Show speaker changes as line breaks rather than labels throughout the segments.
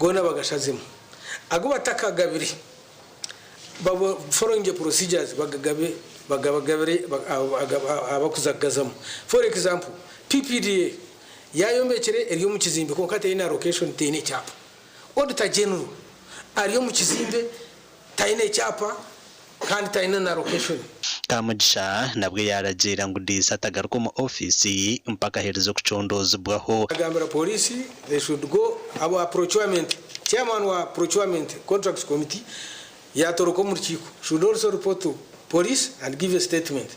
Goona bagashazemu. Agu batakagabire ba following procedures bagagabe bagabagabire abakuza kugazamu. For example, PPDA yayombekire eri omu kizimbe kwonka teine allocation teine ekyapa. Auditor General ari omu kizimbe taine ekyapa kandi taine na allocation.
Kamugisha nabwe yaaragiira ngu Diisi atagaruka omu ofiisi mpaka aherize okucondoozibwaho.
Agambira Pooriisi they should go aba procurement, chairman wa procurement contracts committee yatoroka omu rukiiko should also report to police and give a statement.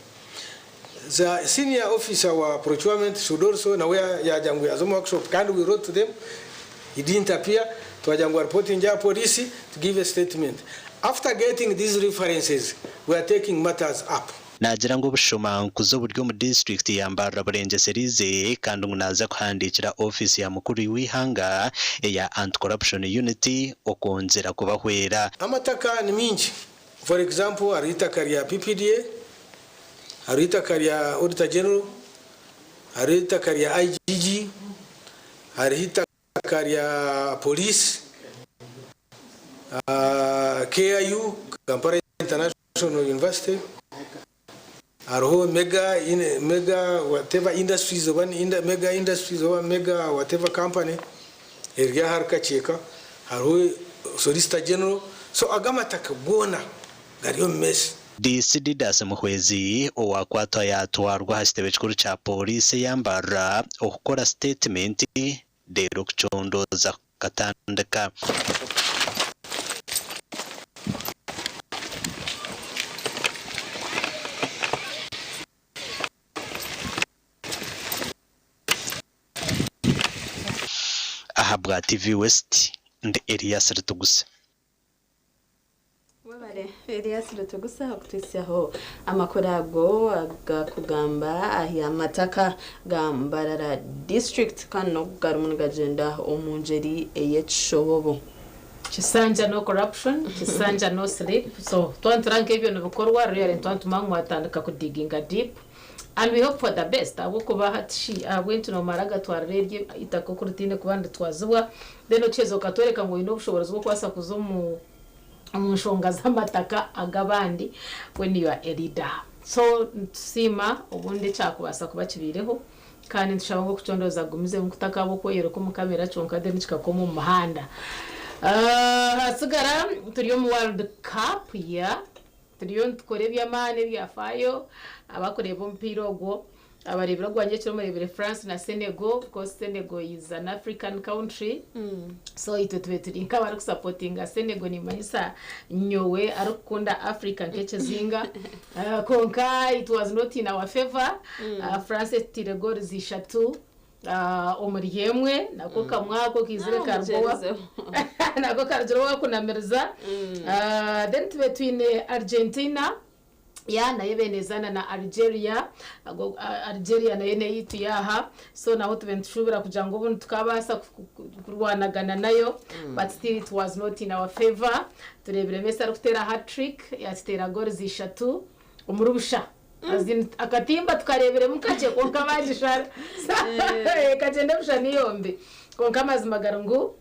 The senior officer wa procurement should also nawe yagira ngu yaza omu workshop kandi we wrote to them he didn't appear twagira ngu areportinge aha police to give a statement. After getting these references we are taking matters up.
Naagira ngu obushomankuzi oburi omu disiturikiti ya Mbarara burengyeseriize kandi ngu naaza kuhandiikira ofiisi ya mukuru w'eihanga eya Anti-Corruption Unit okwongyera kubahwera.
Amataka ni mingi for example hariho eitaka rya PPDA, hariho eitaka rya Auditor General, hariho eitaka rya IGG, hariho eitaka rya Police, KIU, Kampala International University, hariho Mega, Mega whatever industries oba Mega industries oba Mega whatever company eri ahari Kakyeka, hariho Solicitor General, so ago amataka goona gari omu mess.
DC Didas Muhwezi owakwatwa yatwarwa aha kitebe kikuru kya Pooriisi eya Mbarara okukora sitetimenti reero okucondooza kukatandika. Ahabwa TV West, ndi Elias Rutuguse.
Webare Elias Rutugusa okutuhitsyaho amakuru ago agakugamba aha mataka ga Mbarara district kandi n'oku garimu nigagyenda omu ngyeri ey'ekishobobo.
Kisanja no corruption, kisanja no sleep, so twaba nitureba nk'ebyo nibikorwa really nituba nitumanya ngu mwatandika ku digginga deep and we hope for the best ahabw'okuba hati shi ahabw'enki nomara gatwarira eryo eitaka oku ritaine kuba niritwazibwa then okiheza okatworeka ngu oine obushoboorozi bw'okubaasa kuza omu omu nshonga z'amataka ag'abandi when you are a leader. So nitusiima obundi ekyakubaasa kuba kibaireho kandi nitushaba ngu okucondooza kugumizemu kutakaba okwoyoreka omu kamera kyonka then kikakoma omu muhanda. Ahasigara turi omu world cup yeah turiyo nitukora eby'amaani ebyafaayo abakureeba omupiira ogwo Abareebire ogwa nyekiro mureebire France na Senegal because Senegal is an African country so itwe tube turi nk'abarikusapotinga Senegal nimanyisa nyowe arikukunda Africa nk'ekizinga kwonka it was not in our favour France etutiire goals ishatu omuri emwe nako kamwe ako kaizire karuga owa nako karugire owakunamiriza then tube twine Argentina Ya nayo ebaire nezaana na Algeria, Algeria nayo n'eyaitu yaaha, so naho tube nitushuubira kugira ngu obundi tukaabaasa kurwanagana nayo but still it was not in our favour. Tureebire Messi arikuteera hat-trick, yaatuteera goals ishatu omuri busha. As in akatimba tukareebiremu kakye kwonka baagishara. Ekagyenda busha niyombi. Kwonka amazima gari ngu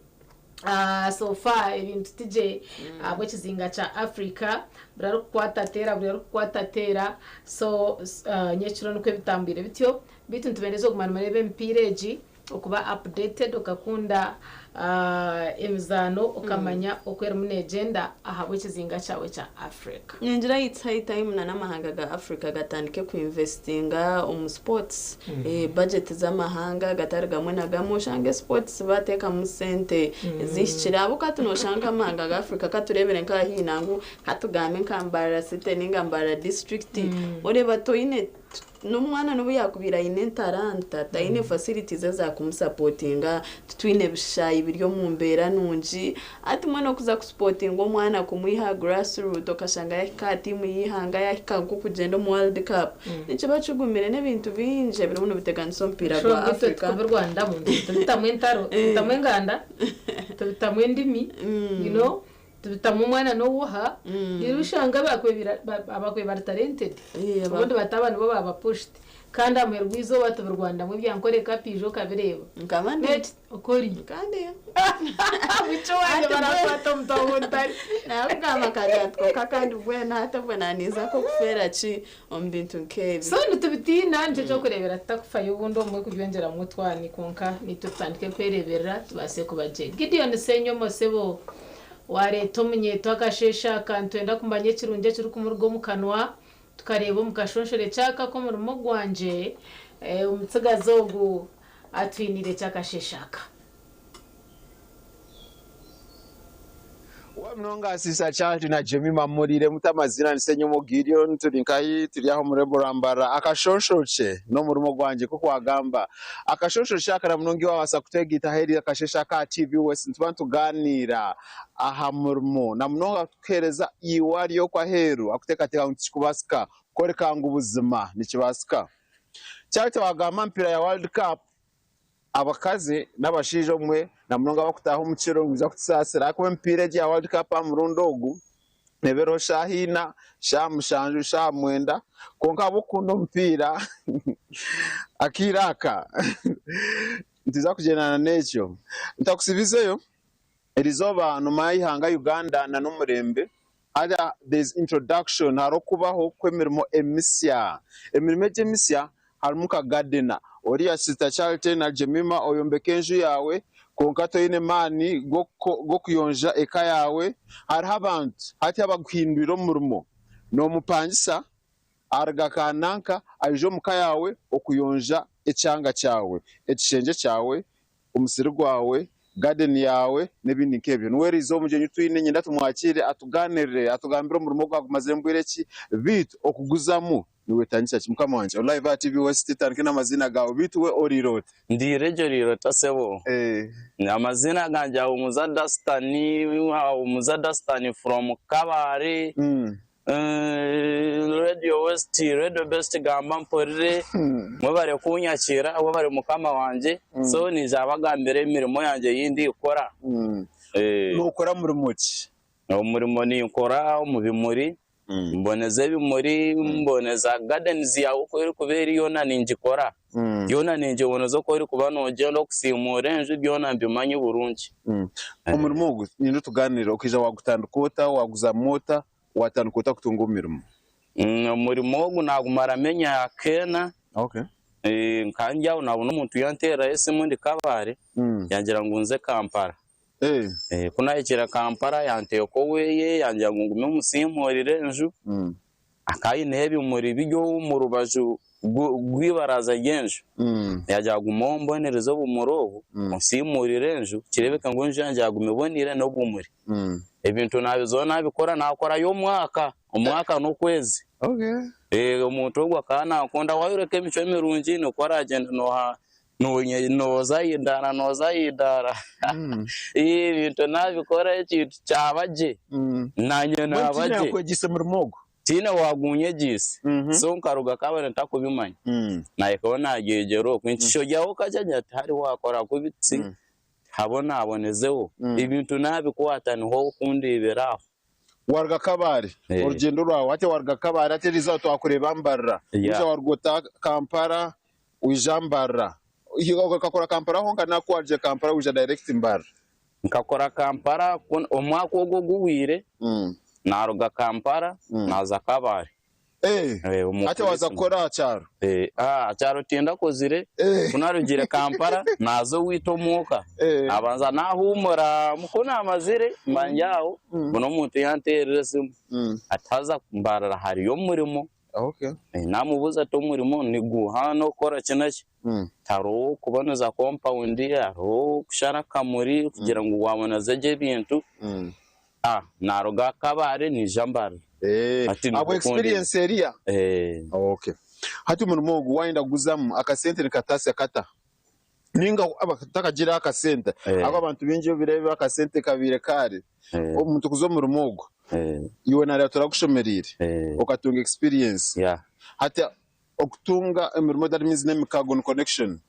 So far ebintu tigye ahabw'ekizinga kya Africa buri arikukwata ateera buri arikukwata ateera so nyekiro nikwo bitambwire bityo beitu nitubendeza okuguma nimureeba emipiira egi okuba updated okakunda emizaano okamanya oku erimu neegyenda ahabw'ekizinga kyawe kya Africa.
Ningira it's high time na n'amahanga ga Africa gatandike ku investinga omu sports. Budget z'amahanga gatari gamwe na gamwe oshange sports bateekamu sente zihikire ahabw'okuba hati noshanga nk'amahanga ga Africa katureebere nka haihi nangwa katugambe nka Mbarara city ninga Mbarara district oreeba toine N'omwana n'obu yaakubaire aine entaranta, taine facilities ezakumusapotinga, titwine bishaayi biri omu mbeera nungi. Hati mbwenu okuza kusipotinga omwana kumwiha aha grass root okashanga yaahika aha tiimu y'eihanga, yaahika nk'okugyenda omu world cup, nikiba kigumire. N'ebintu bingi ebirimu nibiteganisa omupiira gwa
Itwe
Africa.
tukubirwa ndamu, tubitamu entaro, tubitamu enganda, tubitamu endimi, you know. Tubitamu omwana n'owuha, reero oshanga abakwe bari talented, obundi batabani bo baaba pushed. Kandi aha muheru gw'eizooba tubirwaniramu ebya Nkore Kapiija okabireeba.
Nkaba ndi.
Mbwenu okori.
Nkaba ndi.
Bukye wangye barakwata omutwe ahu ntari.
Naakugamba nkagira nti kwonka kandi mbwenu hati obwo naaniiza nk'okufeera ki omu bintu nk'ebi.
So nitubitiina nikyo ky'okureebera tutakufayo obundi obumwe kubyongyeramu otwani kwonka naitwe tutandike kwereeberera tubaase kuba gye. Gideon Ssenyomo sebo waareeta omunyeeto akasheeshe aka nitwenda kumanya ekirungi ekirikumuruga omu kanwa tukareeba omu kashonshorekye aka ak'omurimo gwangye omutsigazi ogu atwiniire ki akasheeshe aka.
Wamunonga Asisa Charity na Jemima Murire muta amazina ni Ssenyomo Gideon turi nkahi turi aha omurembo rwa Mbarara akashonshokye n'omurimo gwangye nk'oku wagamba akashonshokye aka na munonga iwe wabasa kutwegaita aheri akasheshe aka aha TV West nituba nituganiira aha murimo na munonga kukuhereza iwe ari okwo aheeru akuteekateeka ngu tikikubasika kworeka ngu buzima nikibasika Charity wagamba aha mipiira ya World Cup Abakazi n'abashaija obumwe na munonga abakutaaha omu kiro nibaija kutusaasira ahakuba emipiira egi ya World Cup aha murundi ogu neeba eriho shaaha ina, shaaha mushanju, shaaha mwenda kwonka ahabw'okukunda omupiira akaire aka nituza kugyendana n'ekyo. Ntakutsibizeyo, erizooba nomanya eihanga Uganda n'omurembe Hariya there is introduction hariho okubaho kw'emirimo emisya. Emirimo egi emisya harimu nka gardener. Oriya Sister Charity na Jemima oyombeka enju yaawe kwonka toine maani g'okuyonja eka yaawe. Hariho abantu hati abaguhindwire omurimo. Nomupangisa aruga kananka aija omuka yaawe okuyonja ekyanga kyawe, ekishengye kyawe, omusiri gwawe, garden yaawe n'ebindi nk'ebyo. Niwe eriizooba omugyenyi ou twine niinyenda tumwakiire atugaanirire, atugambire omurimo ogu agumazire mbwire ki, beitu okuguzamu niwetangisa ki? Mukama wangye ori live aha TV West tutandike n'amaziina gaawe beitu we oriire ota?
Ndiire gye oriire ota sebo? Amaziina gangye Ahumuza Dastan, Ahumuza Dastan from Kabale. Radio West, Radio Best gamba mpurire, mwebare kunyakiira, webare mukama wangye, so niija bagambira emirimo yangye ei ndikukora.
Nokora murimo ki?
Omurimo ninkora omu bimuri, mboneza ebimuri, mboneza gardens yaawe oku erikuba eri yoona ningikora, yoona ningiboneza oku orikuba nogyenda okusiimuura enju byona mbimanya burungi.
Omurimo ogu niinyenda otugaaniire, okaija wagutandika ota, waguzamu ota, Waatandika ota kutunga omirimo?
Omurimo ogu naagumaramu emyaka ena. Nkaba ndi aho naabona omuntu yanteereraho esimu ndi Kabale, yangira ngu nze Kampala. Ku naahikire Kampala yanteeka oweye yangira ngu ngume musiimuurire enju. Akaba aineho ebimuri biri omu rubaju rw'eibaraza ry'enju. Yaagira guma ombonereze obumuri obu, onsiimuurire enju, kireebeke ngu enju yangye yaaguma eboneire n'obumuri. Ebintu naabizaho naabikora, naakorayo omwaka, omwaka n'okwezi. Omuntu ogwo akaba nankunda, waayoreka emicwe mirungi nikwo araagyenda nooha nooza aha idaara, nooza aha idaara. Ebintu naabikora ekintu kyaba gye, naanye
Mbwenu
naaba
tihaine
gye.
yakwegyeise murimo ogu?
Tihaine waagunyegyeise, so nkaruga Kabale ntakubimanya, naahikaho naagyegyera okwo. Nkishogyaho kakye ngira tihariho waakora kubi tsi, tihabonabonezeho. Ebintu naabikwata niho okundeebera aho.
Waruga Kabale, orugyendo rwawe hati waruga Kabale hati eriizooba twakureeba Mbarara, waija waruga ota Kampala waija Mbarara. Okakora Kampala honka naku warugire Kampala waija direct Mbarara?
Nkakora Kampala omwaka ogwo oguhweire, naruga Kampala naaza Kabale.
Hati waaza kukora aha kyaro?
Aha kyaro tindakozire, ku naarugire Kampala naaza owaitu omuka, naabanza naahuumura, ku naamazire mba ndi aho, mbona omuntu yanteerera esimu ati haza Mbarara hariyo omurimo, naamubuuza nti omurimo niguuha n'okukora ki na ki? Hariho okuboneza kompawundi, hariho okushara akamuri kugira ngu waaboneza gye ebintu. Naaruga Kabale naija Mbarara.
Hati Ahabwa experience eriya? Okay. Hati omurimo ogu waayenda kuguzamu akasente nikataasya kata? Nainga otakagira akasente ahakuba abantu baingi obireeba akasente kabaire kare, omuntu kuza omu murimo ogu, iwe naareeba turakushomereire okatunga experience. Hati okutunga emirimo that means n'emikago ni connection.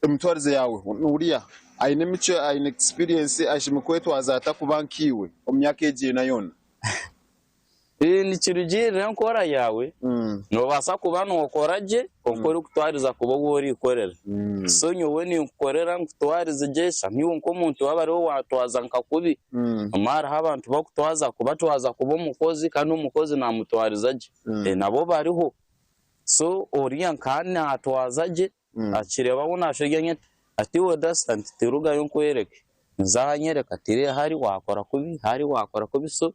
Emitwarize yaawe uriya. Aine emicwe, aine experience, ashemereire kwetwaza ata kuba nk'iwe omu myaka egi ena yoona?
Nikirugiirira enkora yaawe. Noobaasa kuba nookora gye kwonka orikutwariza kuba ou orikorera. So nyowe ninkukorera nkutwarize gye shana iwe nk'omuntu waaba ariwe waatwaza nka kubi. Obumwe hariho abantu barikutwaza kubatwaza kuba omukozi kandi omukozi naamutwariza gye. Nabo bariho. So oriya nka naatwaza gye akireeba ngu naashobya ati, ati iwe Dasita nti tirugayo nkwereke. Nza aho anyereka ati reeba hari waakora kubi, hari waakora kubi so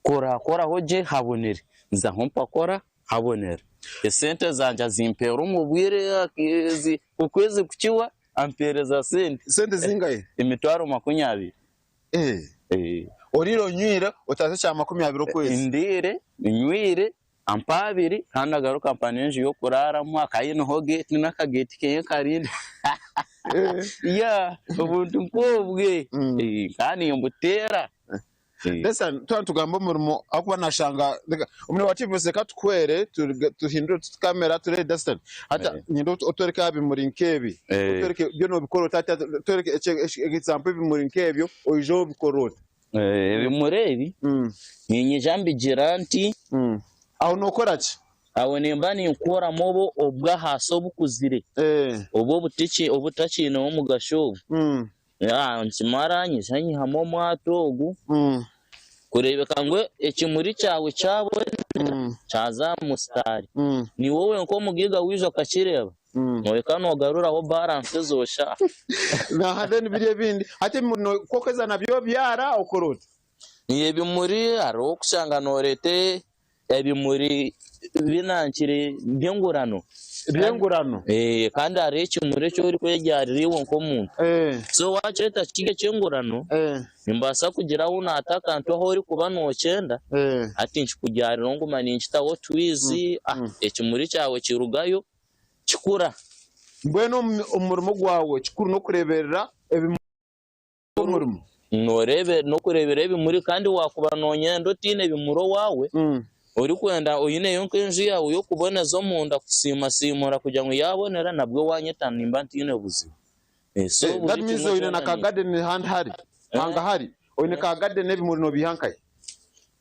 ku oraakoraho gye habonere. Nzaho mpakora habonera. Esente zangye azimpeera omu bwire okwezi kukiwa ampeereza sente.
Sente zingahi?
Emitwaro 20.
Oriire onywire otaase ekya 20 okwezi?
Ndiire, nywire, ampa abiri kandi agaruka ampa n'enju y'okuraaramu akaba aineho geeti n'akageeti keye nkarinda. Yeah, obuntu nk'obwe. Kandi nimbuteera.
Listen, twaba nitugamba omurimo ahakuba nashanga reka omurimo wa TV reka tukuhwere tuhindure tuti kamera turebe Dastan hati nyenda otwereke aha bimuri nk'ebi otwereke byona obikora ota hati otwereke example ebimuri nk'ebyo oije obikora ota.
Ebimuri ebi niinyija mbigira nti.
Aho nookora ki?
Aho nimba ninkuuramu obu obw'ahaasi obukuzire obu obutakiineho mugasho obu. Nkimara nyija nyihamu omwata ogu kureebeka ngu ekimuri kyawe kyabonera kyaza aha musitaari. Niiwe wenka omugaiga waija okakireeba nohika noogaruraho baransi ez'oshaaha.
Aha then biri ebindi hati ebimuri kwokeza nabyo obyara okora ota?
Ebimuri hariho okushanga nooreeta Ebimuri binankire by'engurano.
By'engurano.
Kandi hariho ekimuri eki orikwebyarira iwe nk'omuntu. So waakyeta kiri eky'engurano, nimbaasa kugira ahu naata akantu ahu orikuba nookyenda, hati nkikubyarira nguma ninkitaho otwizi, ekimuri kyawe kirugayo kikura.
Mbwenu omurimo gwawe kikuru n'okureeberera ebimuri. Omurimo.
Nooreebe n'okureebera ebimuri kandi waakuba noonyenda otaine bimuri owaawe, orikwenda oineyo nk'enju yaawe y'okuboneza omunda kusiimasiimura kugira ngu yaabonera nabwo waanyeta nimba ntaine buzibu. So
That
buri
means
kimwe
oine
kyona
na ka
ni.
garden handi hari hangahari oine ka garden ebimuri nobiiha nkahi?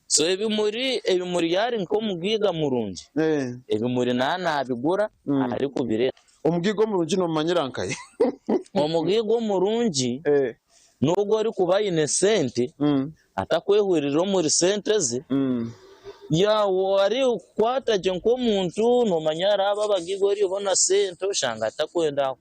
So ebimuri ebimuri yaari nk'omugaiga murungi ebimuri naaba naabigura arikubireeta.
Omugaiga omurungi nomumanyira nkahi?
Omugaiga omurungi n'ogwo orikuba aine sente atakwehurira omuri sente ze, yaaba arikukwata gye nk'omuntu nomanya hariho abo abagaiga oribona sente oshanga atakwenda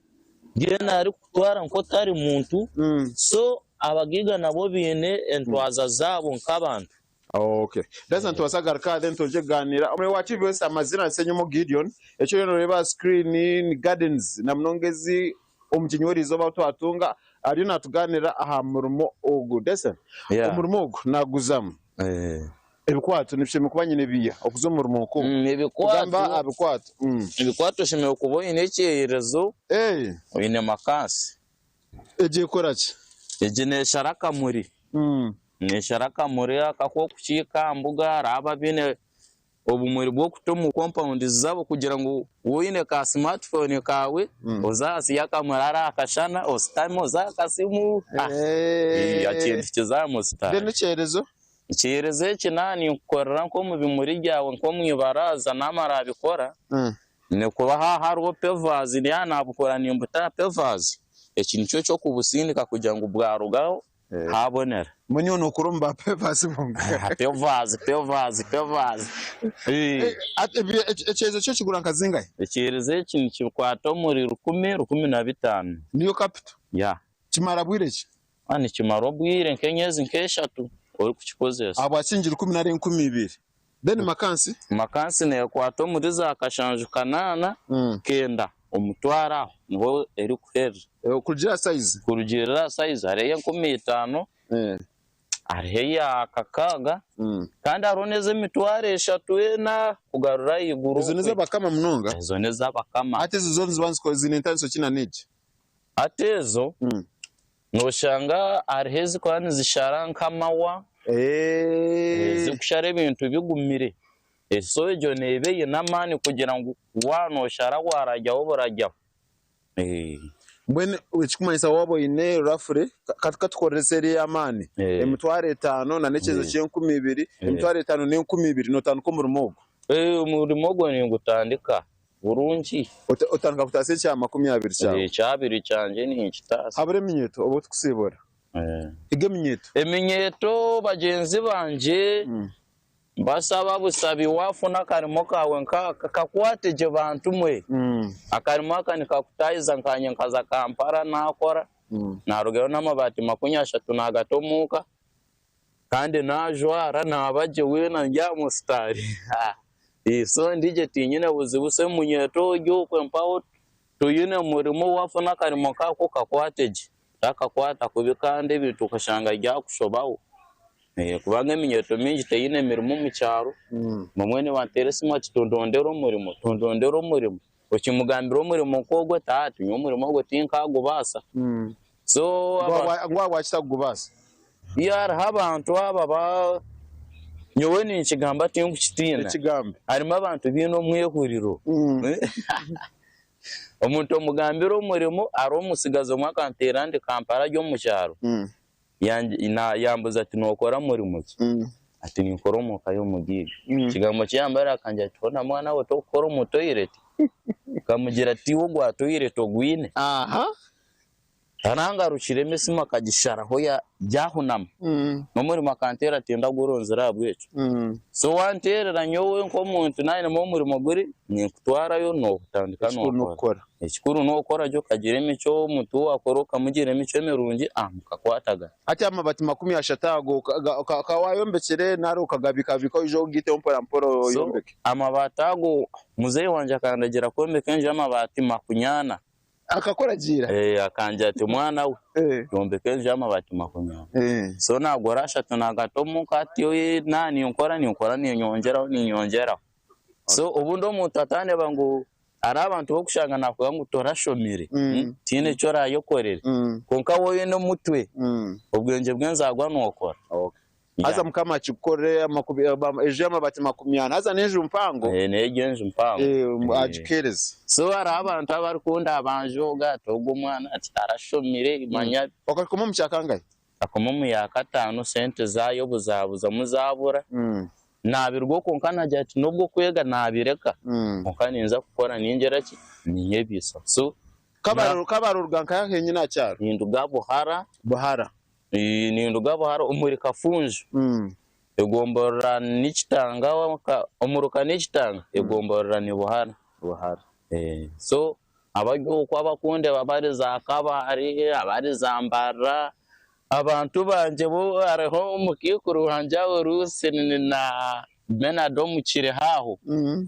mbwenu arikukutwara nk'otari muntu so abagaiga nabo baine entwaza zaabo nk'abantu.
Okay. That's nitubaasa kugaruka aha then twongye kugaaniira. Omurimo gwa TVS amazina ni Ssenyomo Gideon. Eki oriyo nooreeba aha screen ni gardens na munonga ezi omugyenyi w'eriizooba ahu twatunga ariyo naatugaaniira aha murimo ogu. Desa,
Yeah.
omurimo ogu naaguzamu. Ebikwato nibishemereire kuba nyine biiha okuza omu murimo nk'ogu? Tugamba aha bikwato.
Ebikwato oshemereire kuba oine ekyeyerezo, oine makaasi.
Egi ekora ki?
Egi neeshara akamuri. Neeshara akamuri aka ak'okukiika aha mbuga hariho abaine obumuri bw'okuta omu kompawundi zaabo kugira ngu waaba oine ka simatifoni kaawe oze ahansi y'akamuri hariya aha kashana oshutame oze aha kasimu ekintu kize aha musitaari.
Then ekyeyerezo?
Ekyeyerezo eki naaba ninkukorera nk'omu bimuri byawe nk'omu ibaraaza naamara nabikora, nikuba haaba hariho pevaazi yaaba nabukora nimbuta aha pevaazi, eki nikyo ky'okubusindika kugira ngu bwarugaho haabonera.
Mbwenu iwe nookora omu ba pevaazi bonka?
Pevaazi, pevaazi, pevaazi.
Ekyeyerezo kyo kigura nka zingahi?
Ekyeyerezo eki nikikwata omuri rukumi, 1005.
Niyo kapito?
Yeah.
Kimara bwire ki?
Nikimara obwire nk'emyezi nk'eshatu orikukikozesa.
Ahabwaki ngi 1000 nari 2000? Then makansi?
Makansi neekwata omuri za kashanju kanaana kenda omutwaro aho niho erikuherera.
Kurugiirira aha sayizi?
Kurugiirira aha sayizi hariho ey'enkumi itaano, hariho eya kakaaga kandi hariho n'ez'emitwaro eshatu ena kugarura ahaiguru.
Ezo n'ez'abakama munonga?
Ezo n'ez'abakama.
Hati ezo zo niziba ziine entaaniso ki na n'egi?
Hati ezo Noshanga hariho ezikuba nizishara nk'amawa, ezikushara ebintu bigumire. So egyo neeba eine amaani kugira ngu waaba noshara bwaragyaho buragyaho.
Mbwenu ekikumanyisa waaba oine roughly katukorese eri ey'amaani, 50,000 na n'ekyezo ky'enkumibiri, 50,000 n'enkumibiri nootandika omurimo ogwo?
Omurimo ogwo ningutandika burungi.
Otandika kutaasa ekya 20 kyawe?
Ekyabiri kyangye ninkitaasa.
Habura eminyeeto obu tukusiibura. Higa eminyeeto.
Eminyeeto bagyenzi bangye mbasaba busabi waafuna akarimo kaawe nk'aka kakwate gye bantu mwe. Akarimo aka nikakutaahiza nkaanye nkaza Kampala naakora, naarugayo n'amabaati 30 naagata omuuka kandi naajwara naaba gye weena ndi aha musitaari. So ndi gye tiinyine buzibu so omunyeeto ori okwe mpaho toine murimo waafuna akarimo nk'ako okakwate gye. Otakakwata kubi kandi ebintu okashanga byakushobaho. Kubanga eminyeeto mingi teine mirimo omu kyaro. Bamwe nibanteera esimu ati tundondere omurimo, tundondere omurimo. Okimugambira omurimo nk'ogwo ati ati nyowe omurimo ogwo tinkagubaasa. So
Ngu ahabwaki takugubaasa?
Hariho abantu aba ba nyowe ninkigamba tinkukitiina.
Ekigambe.
Harimu abantu baine omwehuriro. Omuntu omugambira omurimo hariho omutsigazi omwe akanteera ndi Kampala ari omu kyaro yambuza ati nokora murimo ki? Ati ninkora omu ka y'omugaiga. Ekigambo eki yambarira akangira ati hoona mwana we tokukora omu toyireti? Nkamugira ati iwe ogwa toyireti ogwine? Tarangarukiremu esimu akagisharaho yahunama. N'omurimo akanteera ati ndaguronzire ahabw'ekyo. So wanteerera nyowe nk'omuntu nayinemu omurimo guri ninkutwarayo notandika
Ekikuru
nokora.
n'okukora.
Ekikuru n'okukora gye okagira emicwe omuntu ou wakora okamugira emicwe mirungi mukakwatagana.
Hati amabaati 30 ago okaba wayombekire nari okagabikabika oije ogaiteho mpora mpora
So
oyombeke?
amabaati ago muzeeyi wangye akandagira kwombeka enju y'amabaati 40.
Akakuragiira?
Akangira ati mwana we yombeka enju y'amabaati 40. So nagura ashatu nagata omuka hati naaba ninkora ninkora ninyongyeraho ninyongyeraho. So obundi omuntu atandeeba ngu hariho abantu b'okushanga nakugira ngu torashomire tihaine eki orayekorere kwonka waaba oine omutwe obwengye bw'enzaarwa nokora.
Haza Mukama akikukorere enju y'amabaati 40 haza n'enju mpango.
N'egyo enju mpango.
Agikuheereze.
So hariho abantu abarikunda banjooga ati ogu omwana ati tarashomire manya.
Okakoma omu kyakangahi?
Nkakoma omu yakataano sente zaayobuzabuzamu zaabura. Naabirwa kwonka nagira ati n'obu okwega naabireka kwonka ninza kukora ningira ki ninyebiisaho. So
Kabarwe oruga nkaha henyine aha kyaro?
Ninduga Buhara.
Buhara.
Ninduga Buhara omuri Kafunjo. Egomborora ni Kitanga, omuruka ni Kitanga, egomborora ni Buhara.
Buhara.
So abari okwo abakundeeba bari za Kabale, abari za Mbarara, abantu bangye bo hariho omukaikuru wangye aho Rusi na Benard omu Kirehe aho,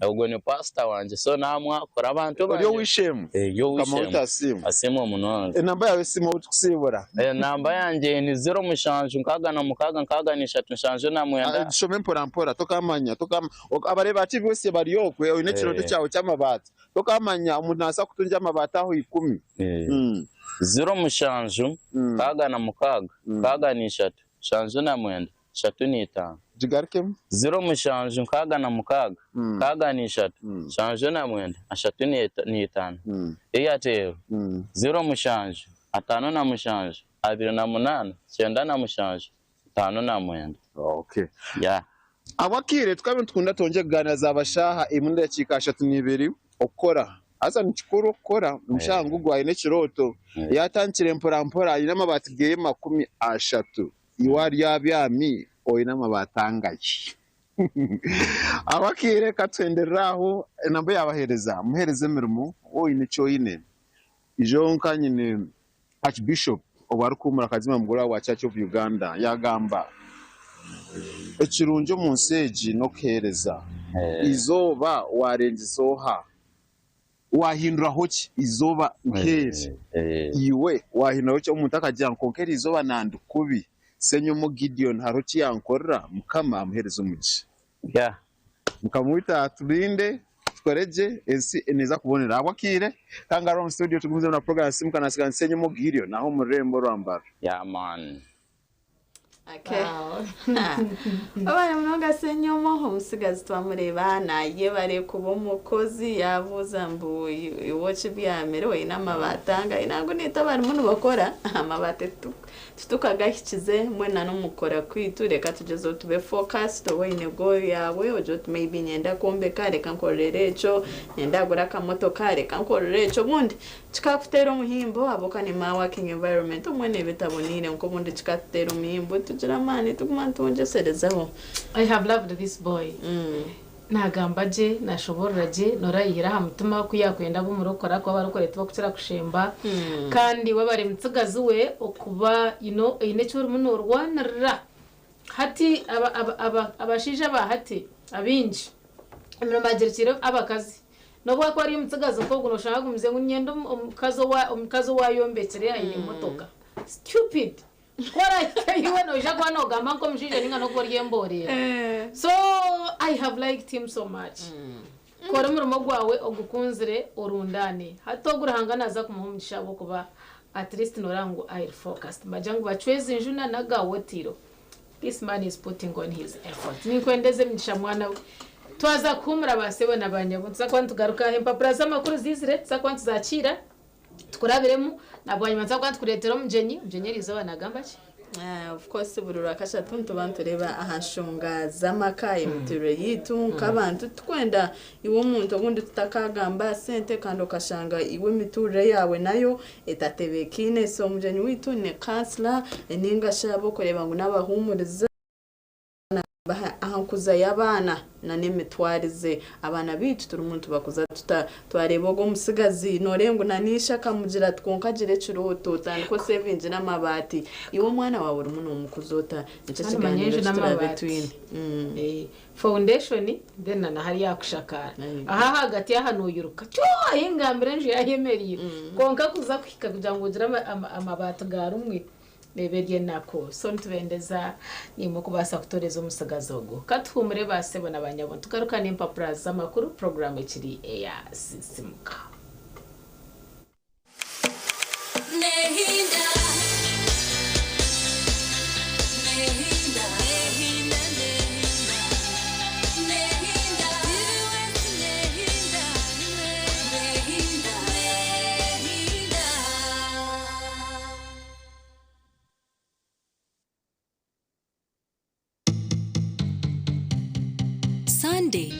ogwo ni pasita wangye so namwakura abantu
Ori
bangye.
ow'eishe-emwe?
Ndi
Mukama waitu
ow'eishe-emwe.
asiimwe.
Asiimwe munonga.
Enamba yaawe y'esimu ou tukusiibura?
Enamba yangye ni 0766 63 79.
Gishome mpora mpora tokamanya abareebi ba TV wese bari okwe oine ekirooto kyawe ky'amabaati tokamanya omuntu naabaasa kutungira amabaati aho 10.
07 66 63 79 35.
Gigarukemu.
07 66 63 79 35. Airtel 07 57 28 97 59.
Okay.
Yeah.
Abwakiire tukaba nitukunda twongye kugaaniira zaaba shaaha emwe n'edakiika 32 okukora. Haza ni kikuru okukora omushaaha ngu ogu aine ekirooto yaatandikire mpora mpora aine amabaati geye 30 iwe ari abyami oine amabaati angahi? Abwakiire katwenderere aho enamba yaabaheereza muheereze emirimo oine eki oine. Ijo nka nyine Archbishop obu arikuhuumura Kazima Mugora wa Church of Uganda yaagamba ekirungi omu nsi egi n'okuheereza. Eizooba waarengyesa oha? Waahinduraho ki eizooba nk'eri? Iwe waahinduraho ki? Omuntu akagira ngu kwonka eri izooba nandi kubi Ssenyomo Gideon hariho eki yankorera Mukama amuheereze omugisha. Mukama waitu aturinde tukore gye ensi neeza kubonera. Ahabw'akaire kangaruka omu studio tugumizemu na program Simuka na Ssenyomo Gideon aho omu rurembo rwa Mbarara.
Yeah man.
Okay. Webare munonga Ssenyomo, omutsigazi twamureeba nayebare kuba omukozi yabuuza mbu iwe okibyamire oine amabaati angahi nangwa naitwe abarimu nibakora amabaati titukagahikize mbwenu na n'omukukora kwaitu reka tugyezeho tube focused oba oine goal yaawe ogire oti maybe niinyenda kwombeka reka nkorere ekyo, niinyenda kugura akamotoka reka nkorere ekyo obundi Kikakuteera omuhimbo ahabw'okuba ni my working environment obumwe neeba etaboneire kwonka obundi kikatuteera omuhimbo tugira amaani tuguma nitwongyeserezaho.
I have loved this boy nagamba gye nashoborora gye norayihira aha mutima ku yakwenda abe omurokore ahakuba abarokore tibakukira kushemba kandi webare mutsigazi we okuba you know oyine eki orimu norwanirira hati abashaija aba hati abaingi emirimo bagirekiire abakazi N'obu akuba ari omutsigazi nk'ogu nooshanga agumize ngu niinyenda omukazi omukazi owaayombekire aine emotoka. Stupid! Ku orahika iwe noija kuba noogamba nk'omushaija nainga n'okuba ori emboorera. So I have liked him so much. Kora omurimo gwawe ogukunzire orundaane. Hati ogu Ruhanga naaza kumuha omugisha ahabw'okuba at least nooreba ngu ari focused. Nibagira ngu bacweza enju na n'aga wotiro. This man is putting on his effort. Ninkwendeza emigisha mwana we. Twaza kuhumura ba sebo na ba nyabo. Nituza kuba nitugaruka aha empapura z'amakuru ziizire, nituza kuba nituzakiira tukurabiremu na bwanyima nituza kuba nitukureetera omugyenyi. Omugyenyi eriizooba naagamba ki?
Of course buri rwakashatu nituba nitureeba aha nshonga z'amaka, emituurire yaitu nk'abantu. Titukwenda iwe omuntu obundi tutakagamba aha sente kandi okashanga iwe emituurire yaawe nayo etatebeekaine. So omugyenyi waitu ni counsellor ninga shi abu okureeba ngu n'abahuumuriza aha nkuza y'abaana n'emitwarize. Abaana baitu turimu nitubakuza tuta? Twareeba ogwo omutsigazi nooreeba ngu na n'ishe akamugira ati kwonka gira ekirooto otandike osevingire amabaati. Iwe omwana waawe orimu noomukuza ota? Nikyo
Kandi manya
ekigaaniiro
enju
eki turaabe
n'amabaati.
twine.
Foundation then na hariya aha kushakaara. Aha ahagati aha noyiruka kyo ahingambira enju yayemereire kwonka kuza kuhika kugira ngu ogire amabaati ga rumwe neeba eri enaku. So nitubendeza naimwe kubaasa kutooreza omutsigazi ogu. Ka tuhuumure ba sebo na ba nyabo nitugaruka n'empapura z'amakuru puroguraamu ekiri eya Sisimuka.
Sunday.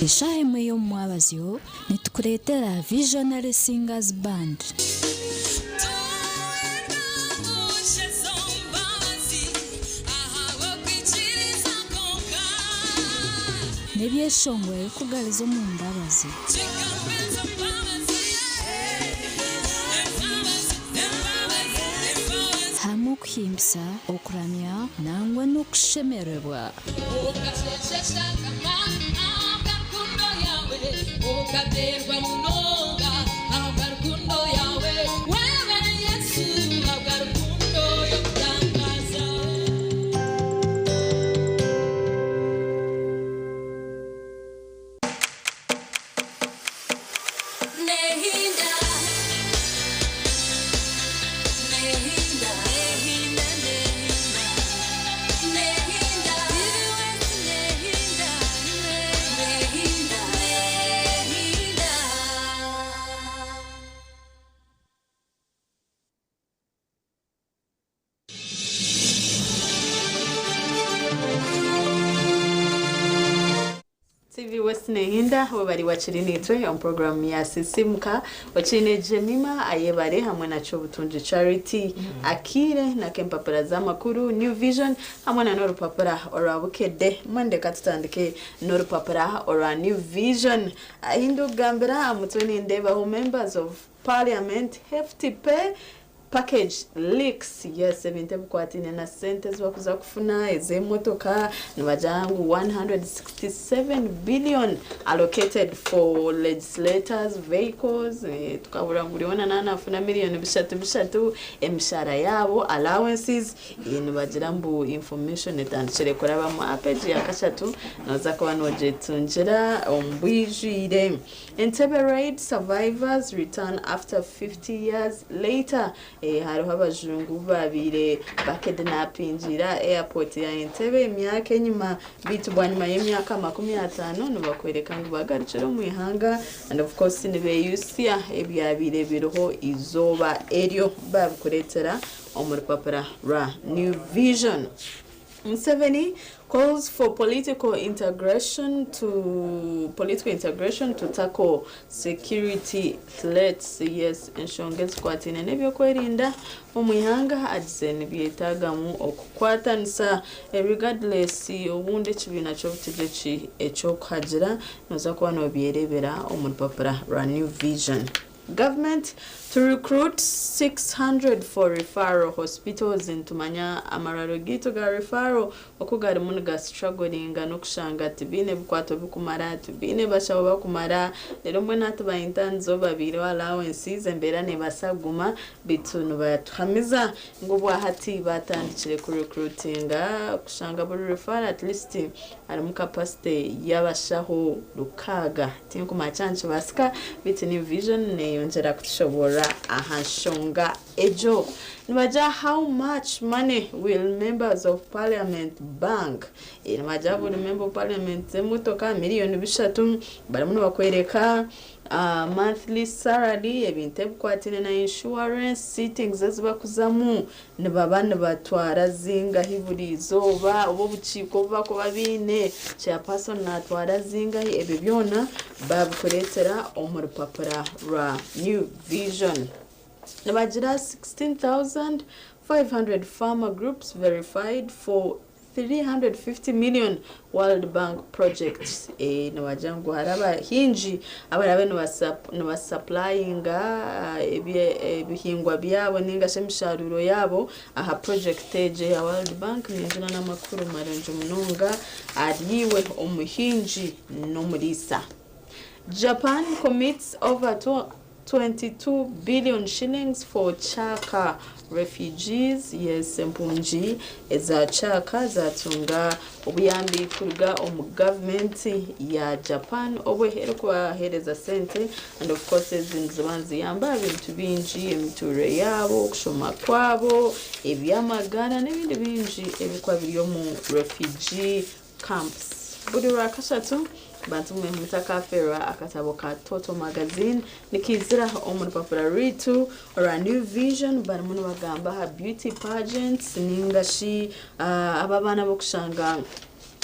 Eshaaha emwe y'omu mwabazyo nitukureetera Visionary Singers Band. N'ebyeshongoro ebirikugariza omu mbabazi. Hamwe okuhimbisa, okuramya nangwa n'okushemererwa.
TV West Nehinda webari wakiri nitwe omu program ya Sisimuka okiine Jemima Ayebare hamwe na Kyobutungi Charity Akiire nak'empapura z'amakuru New Vision hamwe na n'orupapura orwa Bukedde. Mbwenu reka tutandike n'orupapura orwa New Vision. Ahi ndikugambira aha mutwe nindeebaho Members of Parliament hefty pay. Package leaks, yes, ebintu ebikwataine na sente ezibakuza kufuna ez'emotoka nibagira ngu 167 billion allocated for legislators vehicles. Tukahurira ngu buri weena naanafuna miliyoni bishatu bishatu, emishahara yaabo, allowances. Nibagira ngu information etandikire kurabamu. Aha page ya kashatu nooza kuba noogyetungira omu bwijwire. Entebbe raid survivors return after 50 years later. Hariho abajungu babaire bakidnapingira airport ya Entebbe emyaka enyima, beitu bwanyima y'emyaka 50 nibakwereka ngu bagarukire omu ihanga, and of course nibeyusya ebyabaire biriho izooba eryo. Babikureetera omu rupapura rwa New Vision. Museveni calls for political integration to tackle security threats. Yes, enshonga ezikwataine n'ebyokwerinda omu ihanga agize nibyetagamu okukwatanisa, regardless obundi ekibiina ky'obutegyeki ekyokuhagira. Noza kuba nobyerebera omu rupapura rwa New Vision. Government to recruit 600 for referral hospitals. Nitumanya amarwariro gaitu ga referral oku garimu nigastrugglinga n'okushanga tibiine bikwato bikumara, tibiine bashaho bakumara. Rero mbwenu hati ba interns babiireho allowances, embeera nebaasa kuguma, beitu nibatuhamiza ngu obwahati batandikire kurecruitinga kushanga buri referral at least harimu capacity y'abashaho 600. Tinkumanya kyaba nikibaasika, beitu New Vision neyongyera kutushoborora aha nshonga egyo. Nibagira, how much money will members of parliament bank? Nibagira buri member of parliament emotoka miliyoni 300. Barimu nibakwereka monthly salary, ebintu ebikwatine na insurance, sittings ezibakuzamu nibaba nibatwara zingahi buri izooba, oba obukiiko obu bakuba biine, chairperson natwara zingahi. Ebyo byona babikureetera omu rupapura rwa New Vision. Nibagira 16,500 farmer groups verified for 350 million World Bank projects. Nibagira ngu hari abahingi abarabe nibasupplyinga ebihingwa byabo ningashi emisharuro yabo aha project egi ya World Bank. Ningira n'amakuru marungi munonga ariiwe omuhingi n'omuriisa. Japan commits over to 22 billion shillings for Kyaka refugees. Yes, empungi eza Kyaka zatunga obuyambi kuruga omu gavumenti ya Japan, obwe erikubaheereza sente, and of course ezi niziba niziyamba ebintu bingi, emiturire yaabo, okushoma kwabo, ebyamagara n'ebindi bingi ebikuba biri omu refugee camps. Buri rwakashatu, bantu mwe mutakafeerwa akatabo ka Toto Magazine, nikizira omu rupapura rwitu orwa New Vision. Barimu nibagamba aha beauty pageants ningashi aba abaana bokushanga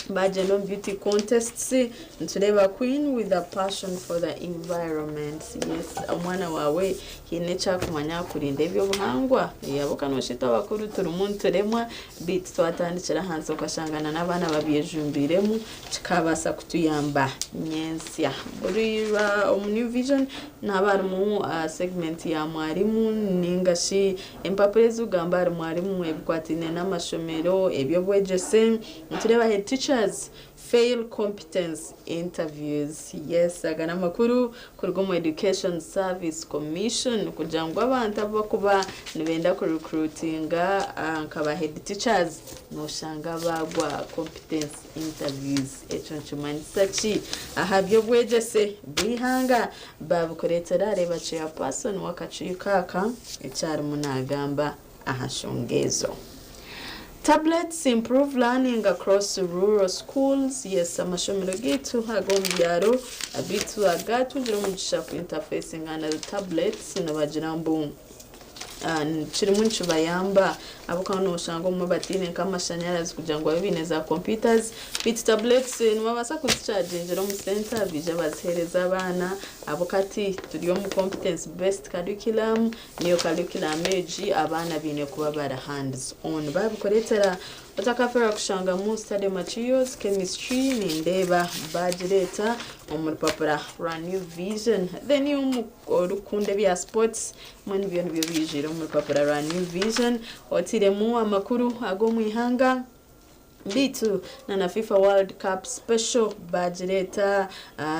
bagenda omu beauty contests. Nitureeba queen with a passion for the environment. Yes, omwana wawe hiine ekyakumanya kurinda ebyobuhangwa. Yabo noshita abakuru turimu nituremwa, beitu twatandikira ahansi okashangana n'abaana babyejumbiremu, kikabaasa kutuyamba nyensya. Buri omu New Vision naba harimu segment ya mwarimu ningashi empapura ezikugamba ahari mwarimu ebikwataine n'amashomero, ebyobwegyese. Nitureeba head teachers fail competence interviews. Yes, aga n'amakuru kuruga omu Education Service Commission, kugira ngu abantu abu bakuba nibenda kurecruitinga nkaba head teachers noshanga bagwa competence interviews. Ekyo nikimanyisa ki aha byobwegyese bw'ihanga? Babikureetera. Reeba chairperson w'akakiiko aka ekyarimu nagamba aha nshonga ezo. Tablets improve learning across rural schools. Yes, amashomero gaitu ag'omu byaro abitu agatungire omugisha ku interfacing na tablets, nibagira mbu kirimu nikibayamba, ahabw'okuba noshanga obumwe bataine nk'amashanyarazi kugira ngu babe baine za computers, beitu tablets nibabaasa kuzichargingira omu center, baija baziheereza abaana. Ahabw'okuba turi omu competence based curriculum, niyo curriculum egi abaana baine kuba bari hands on. Babikureetera Otakafeerwa kushangamu study materials, chemistry nindeeba baagireeta omu rupapura rwa New Vision. Then iwe orikukunda ebya sports mbwenu byo nibyo biijwire omu rupapura rwa New Vision. Otairemu amakuru ag'omu ihanga. Beitu na na FIFA World Cup Special bagireeta,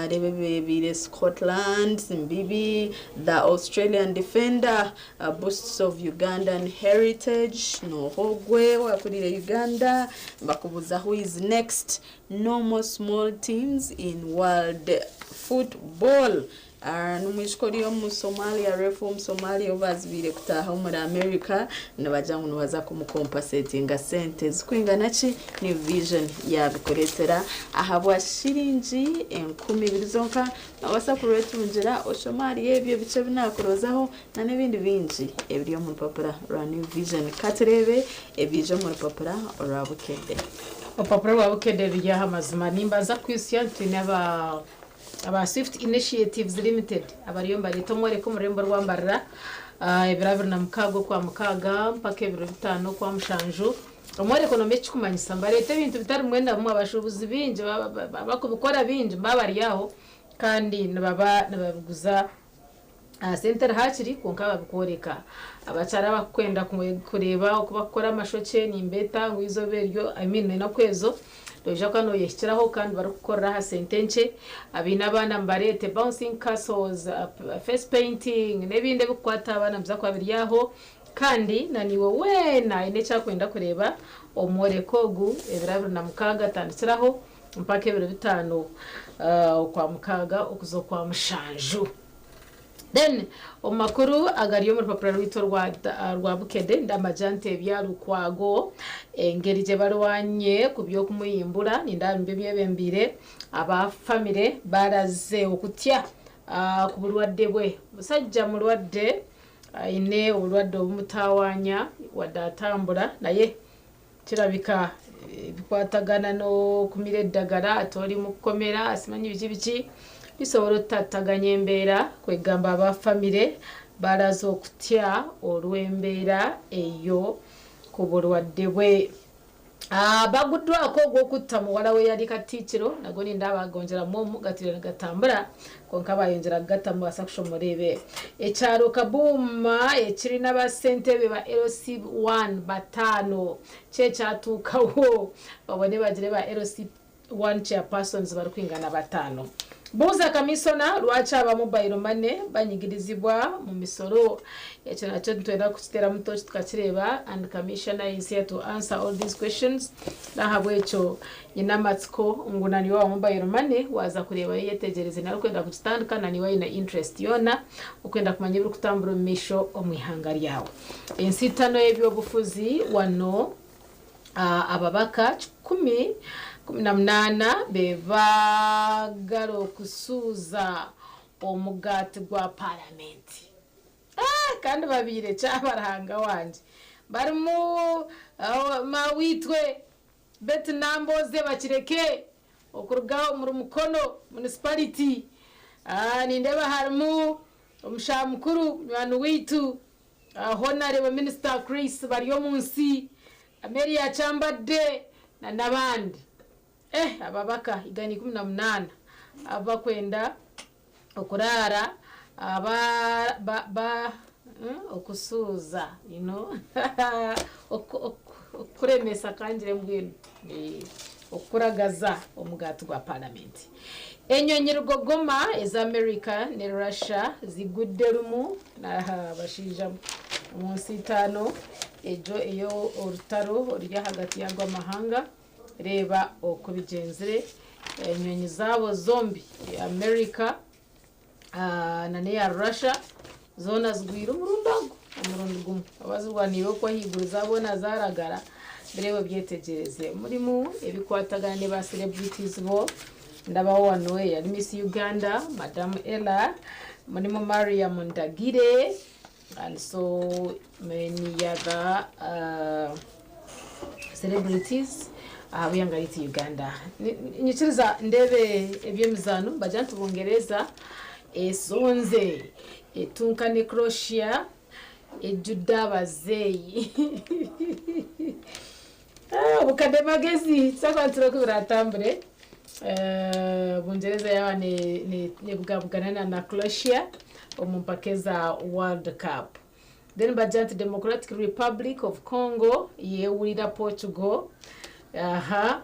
reeba ebibaire Scotland, Mbibi, the Australian defender, boosts of Ugandan heritage, nooha ogwe owakuriire Uganda, nibakubuuza who is next, no more small teams in world football. N'omwishiki ori omu Somalia, ref w'omu Somalia ou baazibiire kutaaha omuri America, nibagira ngu nibaza kumukompasetinga sente zirikwingana ki? New Vision yaabikureetera ahabwa shiringi 2000 zonka. Noobaasa kurwetungira oshome ahari ebyo bikye ebi naakurozaho n'ebindi bingi ebiri omu rupapura rwa New Vision. Ka tureebe ebiija omu rupapura orwa Bukedde.
Orupapura rwa Bukedde ruri aha mazima. Nimbanza kukwitsya nti twine aba. Aba Swift Initiatives Limited abariyo nibareeta omworeko omu rurembo rwa Mbarara ebiro 26 Okwamukaaga mpaka ebiro 5 Okwamushanju. Omworeko noomanya eki kirikumanyisa? Nibareeta ebintu bitari bimwe na bimwe, abashuubuzi baingi abarikubikora baingi nibaba bari aho kandi nibaba nibabiguza aha sente eri hakiri kwonka babikworeka. Abakyara abakwenda kureeba oku bakukora amashokye nimbeeta ngu eizooba eryo I mean enaku ezo noija kuba noyehikiraho kandi barikukukorera aha sente nkye. Abaine abaana mubareete bouncing castles, face painting n'ebindi ebikukwata aha baana nibiza kuba biri aho. Kandi na naiwe weena aine eki arikwenda kureeba omworeko ogu ebiro 26 tandikiraho mpaka ebiro 5 Okwamukaaga okuza Okwamushanju. Then omu makuru agari omu rupapura rwaitu orwa rwa Bukedde ndamagira nti ebya Lukwago engeri gye barwanye ku by'okumuyimbura nindeeba nibyo byebembeire aba famire baraze okutya ku burwadde bwe. Omusajja mulwadde aine oburwadde obumutawaanya wadde atambura naye Kirabika ebikwatagana n'okumira eddagala ate oli mu kkomera simanyi biki biki bisobola otutataganya embeera kwegamba aba famire balaze okutya olw'embeera eyo ku bulwadde bwe. Baguddwako ogw'okutta muwala w'eyali Katikkiro nago nindeeba bagongyeramu omu gatwire nigatambura. Kwonka baayongyera kugatamu babaasa kushoma oreebe ekyaro Kabuuma ekiri n'aba ssentebe ba LC I bataano kyekyatuukaho babone bagire ba LC I chairpersons barikwingana bataano. Buuza kamisona lwaki aba mobile money banyigirizibwa mu misoro. Ekyo nakyo nitwenda kukiteeramu tooki tukakireeba and commissioner is here to answer all these questions. N'ahabw'ekyo Nyine amatsiko ngu na niiwe owa mobile money waaza kureebayo oyetegyereze nari orikwenda kugitandika na niiwe oine interest yoona okwenda kumanya ebirikutambura omu maisho omu ihanga ryawe. Ensitano y'ebyobufuzi wano ababaka 118 bebaagara okusuuza omugaati gwa paramenti. Kandi babaire kyabarahanga wangye barimu Maweitwe Betty Nambooze Bakireke okuruga omuri Mukono Municipality. Nindeeba harimu omushaho mukuru munywani waitu Honarebo Minisita Chris Baryomunsi, Amelia Kyambadde na n'abandi. Eh ababaka 118 abu bakwenda okuraara ba ba ba okusuuza you know okuremesa kangire mbwenu okukuragaza omugaati gwa paramenti. Enyonyi rugogoma eza America ne Russia zigudde rumu n'abashaija omu nsi itaano egyo ey'orutaro oruri ahagati y'ago amahanga. Reeba oku bigyenzire, enyonyi zaabo zombi, eya Amerika n'eya Russia, zoona zigwire omurundi ogu, omurundi gumwe. Abazirwaniire okwo ahaiguru zaboona zaaragara, bireebe obyetegyereze. Murimu ebikwatagana ne ba celebrities bo, ndabaho wanu eyari Miss Uganda, Madamu Ella, murimu Mariam Ndagire, and so many other celebrities ahabw'eihanga ryaitu Uganda. Nyikiriza ndeebe eby'emizaano nibagira nti Bungereza esonze etunka ne Croatia ejjudde abazeeyi. Obukadde magezi tusakuba oku biratambure. Bungereza yaaba nebugabugana na Croatia omu mpaka eza World Cup. Then bagira nti Democratic Republic of Congo yewurira Portugal. Aha.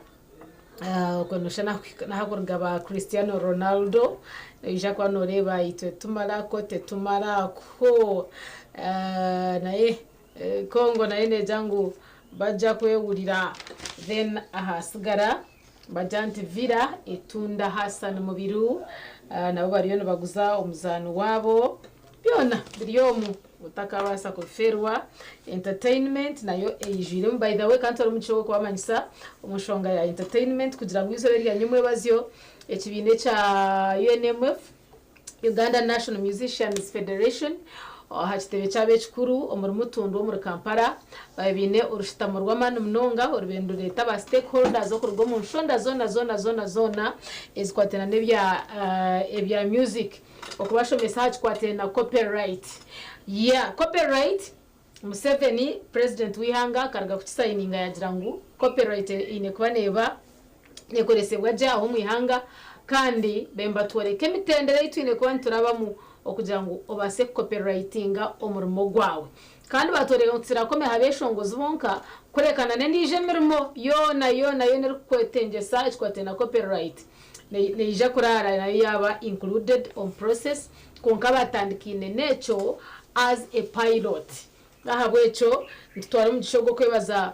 Okwo nosha nahakuruga ba Cristiano Ronaldo noija kuba noreeba itwe tumarako tetumarako. Naye Congo nayo negira ngu bajja kwewurira. Then ahasigara bagira nti Villa etunda Hassan Mubiru, nabo bariyo nibaguza omuzaani waabo. Byona biri omu otakabaasa kuferwa. Entertainment nayo eijwiremu. By the way, kandi tori omugisha gw'okubamanyisa omu nshonga ya entertainment kugira ngu eizooba erya nyomwebazyo ekibiina ekya UNMF, Uganda National Musicians Federation, aha kitebe kyabo ekikuru omuri Mutundu omuri Kampala baine orushutamo rw'amaani munonga orubaire nirureeta ba stakeholders okuruga omu nshonda zoona zoona zoona zoona ezikwatiraine n'ebya ebya music okubashomesa aha kikwatiraine na copyright. Yeah, copyright Museveni president w'eihanga akaruga kukisayininga yagira ngu copyright eine kuba neeba nekoresebwa gye aho omu ihanga kandi bembatworeka emitendera ei twine kuba niturabamu okugira ngu obaase kucopyrightinga omurimo gwawe. Kandi batworeka ngu tikirakome aha beshongozi bonka kureka na n'endiijo emirimo yoona yoona yoona erikukwetengyesa ekikwatiraine na copyright neija kuraara nayo yaaba included omu process, kwonka batandikaine n'ekyo as a pilot. N'ahabw'ekyo nitutwara omugisha ogu okwebaza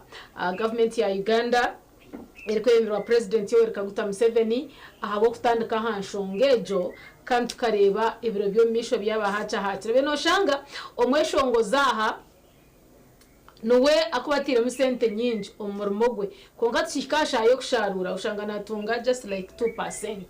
gavumenti ya Uganda erikwebemberwa Purezidenti Yoweri Kaguta Museveni ahabw'okutandika aha nshonga egyo kandi tukareeba ebiro by'omu maisho byaba hakyahakire. Mbwenu noshanga omweshongozi aha niwe akuba atairemu sente nyingi omu murimo gwe, kwonka tukihika aha shaaha y'okusharuura oshanga natunga just like 2%.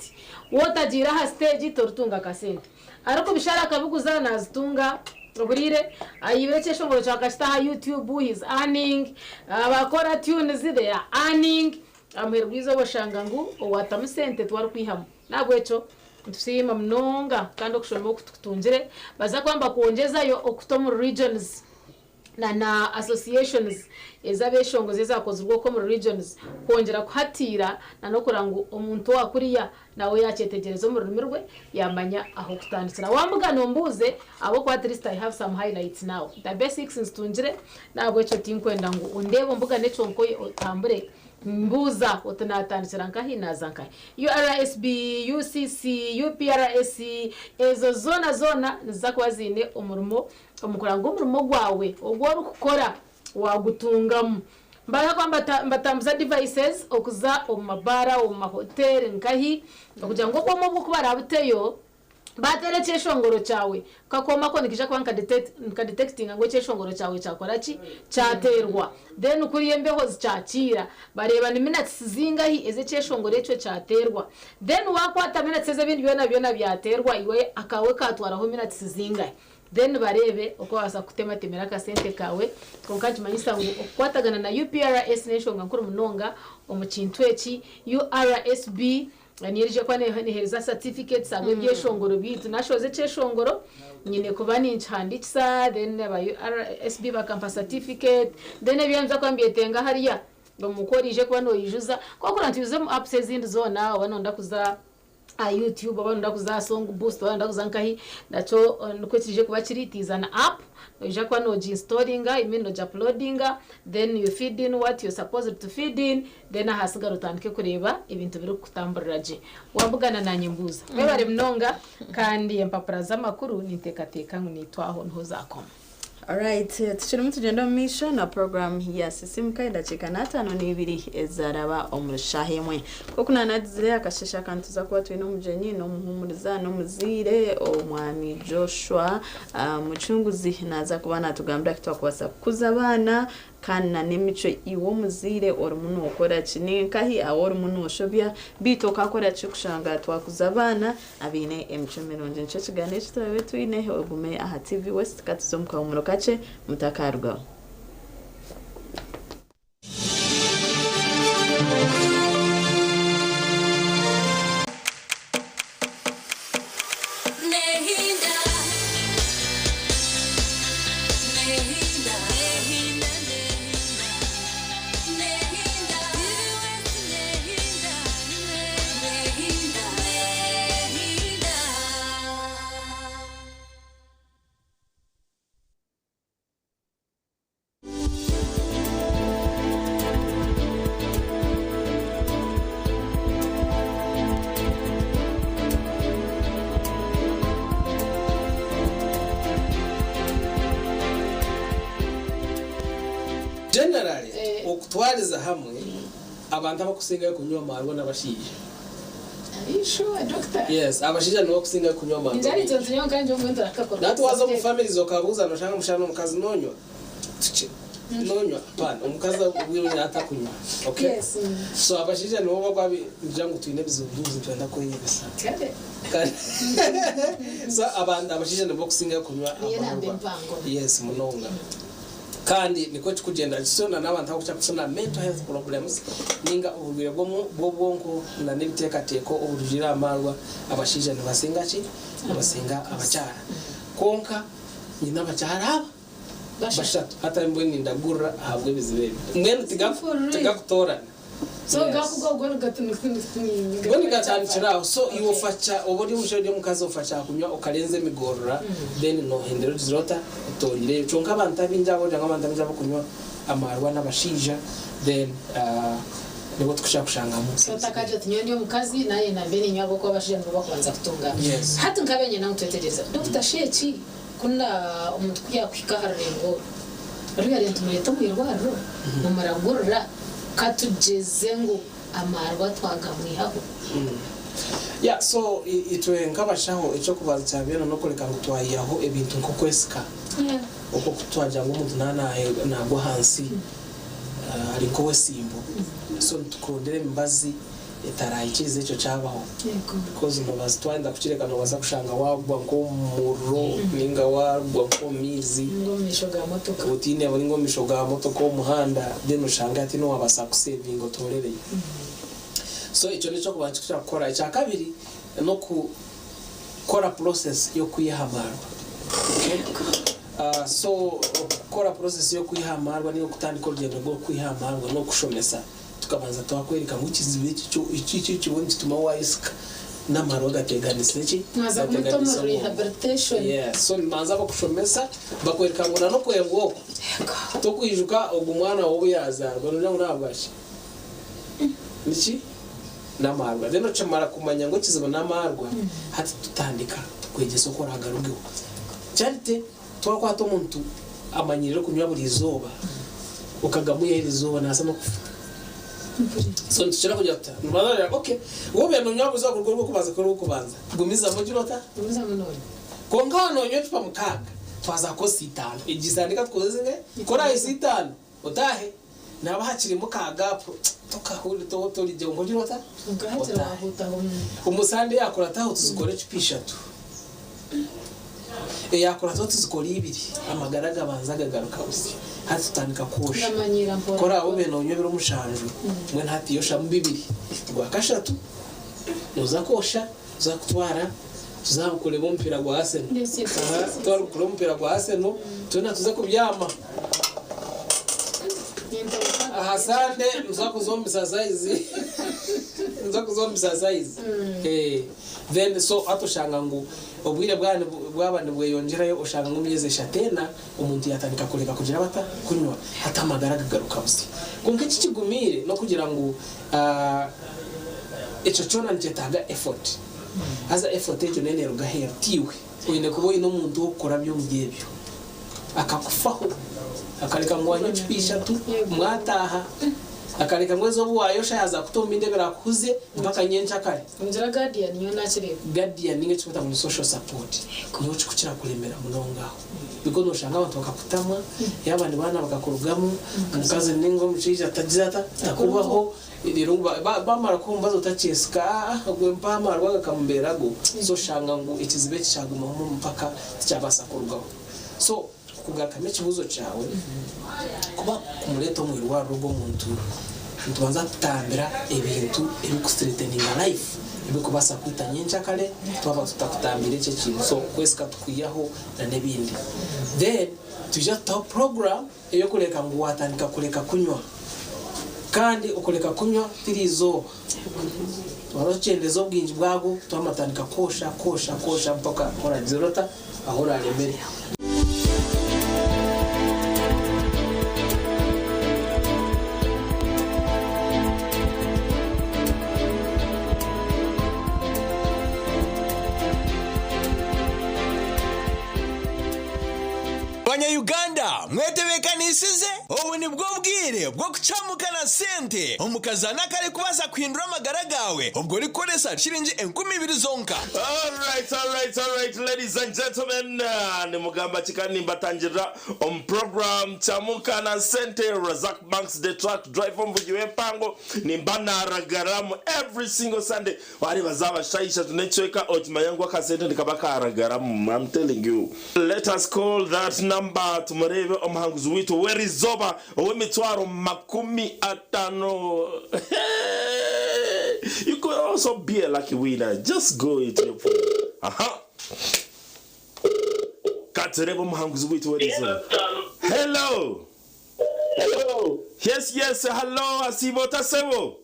Waaba otagiire aha siteegi toritunga akasente. Arikubishara akabiguza nazitunga oburiire, ayiba ekyeshongoro kyawe akakita aha YouTube he is earning, abakora tunes they are earning. Aha muheru gw'eizooba oshanga ngu owatamu sente tiwe arikwihamu. N'ahabw'ekyo nitusiima munonga kandi okushoma oku tukutungire baza kuba nibakwongyezayo okuta omu regions na na associations ez'abeshongozi ezakozirwe okwo omuri regions kwongyera kuhatiira na n'okureba ngu omuntu owakuriya nawe yakyetegyereza omu rurimi rwe yamanya ah'okutandikira. Wambuga nombuuze ahabw'okuba at least I have some highlights now. The basics nzitungire n'ahabw'ekyo tinkwenda ngu ondeebe ombugane kyonka otambure. Mbuuza oti natandikira nkahi naaza nkahi. URSB, UCC, UPRS ezo zoona zoona niziza kuba ziine omurimo omu kureba ngu omurimo gwawe ogu orikukora waagutungamu. Nibabaasa kuba nibatambuza devices okuza omu mabaara, omu mahoteeri nkahi okugira ngu obwoma obu ku baraabuteyo baateera ekyeshongoro kyawe, kakooma ako nikaija kuba nikadetectinga ngu ekyeshongoro kyawe kyakora ki? Kyateerwa. Then kuriya embeho zikyakiira bareeba ni minutes zingahi ezi ekyeshongoro ekyo kyateerwa. Then waakwata minutes ezi ebindi byona byona byateerwa iwe akaawe kaatwaraho minutes zingahi. Then bareebe oku babaasa kukutematemera akasente kaawe. Kwonka nikimanyisa ngu okukwatagana na UPRS n'enshonga nkuru munonga omu kintu eki. URSB niyo erije kuba neheereza certificates ahabw'ebyeshongoro byaitu. Nashohoza ekyeshongoro nyine kuba ninkihandiikisa then aba URSB bakampa certificate then ebi nza kuba nibyetenga hariya omu ku oriije kuba noijuza. Kwonka kureba nitujuza omu apps ezindi zoona oba noyenda kuza aha YouTube oba noyenda kuza aha Song Boost oba noyenda kuza nkahi, nakyo nikwo kirije kuba kiri. It is an app, noija kuba noginstallinga, I mean nogiuploadinga, then you feed in what you're supposed to feed in, then ahasigara otandike kureeba ebintu birikukutamburira gye. Wabugana naanye mbuuza. Mwebare munonga kandi empapura z'amakuru ninteekateeka ngu naitwe aho niho zaakoma.
Alright, tukirimu tugyenda omu maisho na program ya Sisimuka edakiika n'ataano n'ibiri ezaraba omu shaaha emwe. Nk'oku naanagizire akasheeshe aka nituza kuba twine omugyenyi n'omuhuumuriza n'omuzaire omwami Joshua Mucunguzi naaza kuba naatugambira ku twakubaasa kukuza abaana kandi na n'emicwe. Iwe omuzaire orimu nookora ki? Ni nkahi ahu orimu nooshobya beitu okaakora ki kushanga twakuza abaana abaine emicwe mirungi? Nikyo kigaaniiro eki turaabe twine. Ogume aha TV West ka tuze omu kahuumuro kakye mutakarugaho.
Omu kutwariza hamwe, abantu abakusingayo kunywa amaarwa n'abashaija.
Are you sure, doctor?
Yes, abashaija nibo bakusingayo kunywa amaarwa.
Injari itwe nitunywa nka mbwenu turakakora.
Nati waza omu families okabuuza noshanga omushaija n'omukazi nonywa? Tukye. Nonywa? Hapana, omukazi obwire obwingi atakunywa. Okay?
Yes.
So abashaija nibo bakuba nigira ngu twine ebizibu bingi nitwenda kweyebesa.
Kare.
Kare. So abantu abashaija nibo bakusingayo kunywa
Niyo namba
amaarwa.
empango.
Yes, munonga. Kandi nikwo kikugyenda so na n'abantu abakukira kufuna mental health problems ninga oburwaire bw'obwonko na n'ebiteekateeko oburugire aha maarwa abashaija nibasinga ki? Nibasinga abakyara. Kwonka nyine abakyara aba bashatu hati mbwenu nindagurira ahabw'ebizibu ebi. Mbwenu tigakutoorana.
So
Yes.
gakuga ogwo
Mbwenu gatandikira aho so iwe ofacha oba ori omushaija ori omukazi ofacha kunywa okarenza emigorora then nohendera ogizire ota otoorireyo kyonka abantu abaingi ahabw'okugira ngu abantu abaingi abarikunywa amaarwa n'abashaija then nibo turikukira kushangamu
So otakagira oti nyowe ndi omukazi naanye nambe niinywa ahabw'okuba abashaija nibo bakubanza kutunga.
Yes.
Hati nkabe nyenda ngu twetegyereze. Dokita shi eki ku na omuntu ku yaakuhika aha rurengo oru Ruyare nitumureta omu irwariro mumuragurira ka tugyeze ngu amaarwa twagamwihaho.
Yeah so itwe nk'abashaho eky'okubanza kya byona n'okureka ngu twayihaho ebintu nk'okwesika okwo ku twagira ngu omuntu nagwa ahansi ari nk'owesimbo so nitukurondera emibazi etarahikiriza ekyo kyabaho because nobaasa twayenda kukireka nobaasa kushanga wagwa nk'omu muriro ninga wagwa nk'omu maizi
Ninga omu maisho ga motoka.
Otiine ninga omu maisho ga motoka omu muhanda then oshange hati nowabaasa kusevinga otorereyo. So ekyo n'ekyokubanza eki turikukira kukora. Ekyakabiri n'okukora process y'okwiha amaarwa. So okukora process y'okwiha amaarwa ninga okutandika orugyendo rw'okwiha amaarwa n'okushomesa. Tukabanza twakworeka ngu ekizibu eki kyo eki eki ekiriho nikituma waayesika n'amarwa gateeganisire ki?
Mwaza kumuta omu
Gateeganise obwongo.
rehabilitation.
Yes. So nibanza bakushomesa bakworeka ngu na n'okwebwa okwo tokwijuka ogu mwana waawe obu yaazaarwa noogira ngu n'ahabwaki? Niki? N'amaarwa. Then okimara kumanya ngu ekizibu n'amaarwa, hati tutandika tukwegyesa oku oraagarugeho. Charity twakwata omuntu amanyiire kunywa buri izooba, Okagamuyaho eri izooba naasa n'okufa. So nitukira kugira tuta? Nibaza kugira okay, wobe nonywa buri izooba kuruga orw'okubanza kuhika orw'okubanza, gumizamu ogire ota?
Gumizamu nonywa.
Kwonka waaba nonywa ecupa mukaaga, twaza kukozesa itaano. Egi sande ka tukozese ingahe? Ku oraahisa itaano, otaahe. Nihaba hakirimu ka gap, tokahurira torigye kwonka ogire ota?
Kwonka hakiri
Otaahe.
waahutaho omu.
Omu sande eyakurataho tuzikore ecupa ishatu. Eyakurataho tuzikora ibiri, amagara gabanza gagaruka busya. Hati tutandika kwosha.
Turamanyira mpora
Ku oraabe
mpora.
obaire noonywa ebiro mushanju, mbwenu hati yoshamu bibiri. Ogwakashatu nooza kwosha, tuza kutwara, tuza kureeba omupiira gwa Arsenal.
Yes, yes, yes,
Aha,
yes, yes.
twaba kureeba omupiira gwa Arsenal, twena tuze kubyama. Aha Sande nituza kuza omu bisasayizi. Nituza kuza omu bisasayizi. Eh, then so hati oshanga ngu Obwire bwaba nibweyongyerayo oshanga ngu emyezi eshatu ena omuntu yatandika kureka kugira bata? Kunywa. Hati amagara gagaruka busya. Kwonka eki kigumiire n'okugira ngu ekyo kyona nikyetaaga effort. Haza effort egyo neyo neruga aheeru tiiwe. Oine kuba oine omuntu ow'okukurabya omuri ebyo. Akakufaho. Akareka ngu wanywa ecupa ishatu mwataaha. Akareka ngu ezo obu waayosha yaaza kuta omu bindi ebiraakuhuze mpaka nyenkyakare.
Ningira guardian nyowe nakireeba.
Guardian ninga ekirikwetwa ngu ni social support niho kirikukira kuremera munonga aho because noshanga abantu bakakutamwa yaaba ni baana bakakurugamu omukazi ninga omushaija tagira ata takubaho reero bamara kuha omubazi otakyesika aah ogwe mpaho amaarwa gakamubeera go so oshanga ngu ekizibu eki kyagumaho mpaka tikyabaasa kurugaho so Kugarukamu ekibuuzo kyawe, kuba kumureeta omu irwariro ogwo omuntu, nitubanza kutambira ebintu ebirikuthreateninga life, ebirikubaasa kwita nyenkyakare twaba tutakutambiire ekyo ekintu. So okwesika tukwihaho na n'ebindi. Then twija tutaho program ey'okureeka ngu waatandika kureka kunywa. Kandi okureka kunywa tiri izooba. Tubanza tukyendeza obwingi bwago, twamara tutandika kwosha, kwosha, kwosha mpaka oragizire ota? Ahu oraaremere.
Banya-Uganda mwetebeekanisize? Obu nibwo bwire bw'okucamuka na sente omu kazaano akarikubaasa kuhindura amagara gaawe obwo orikukoresa shiringi 2000 zonka.
Alright, alright, alright, ladies and gentlemen, nimugamba ki kandi nimbatangirira omu program Chamuka na Sente, Razak Banks the truck driver omuvugi w'empango, nimba naragaramu every single Sunday. Wareeba zaaba shaaha ishatu n'ekicweka okimanya ngu akasente nikaba karagaramu, I'm telling you. Let us call that number tumureebe omuhanguzi waitu ow'erizooba ow'emitwaro 50. You could also be a lucky winner. Just go into your phone. Aha. Katureebe omuhanguzi waitu w'erizooba. Hello.
Hello.
Yes, yes, hello, asiiba ota sebo?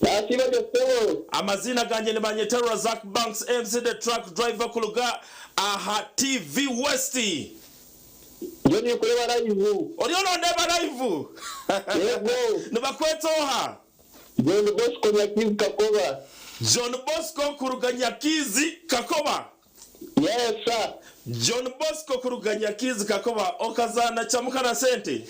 Nasiiba gye ssebo.
Amaziina gangye nibanyeta Razak Banks MC the truck driver kuruga aha TV West.
Ndiyo ninkureeba live.
Oriyo nondeeba live?
Yego.
Nibakweta oha?
John Bosco Nyakizi Kakoba.
John Bosco kuruga Nyakizi Kakoba.
Yes sir.
John Bosco kuruga Nyakizi Kakoba okazaana Chamuka na Sente?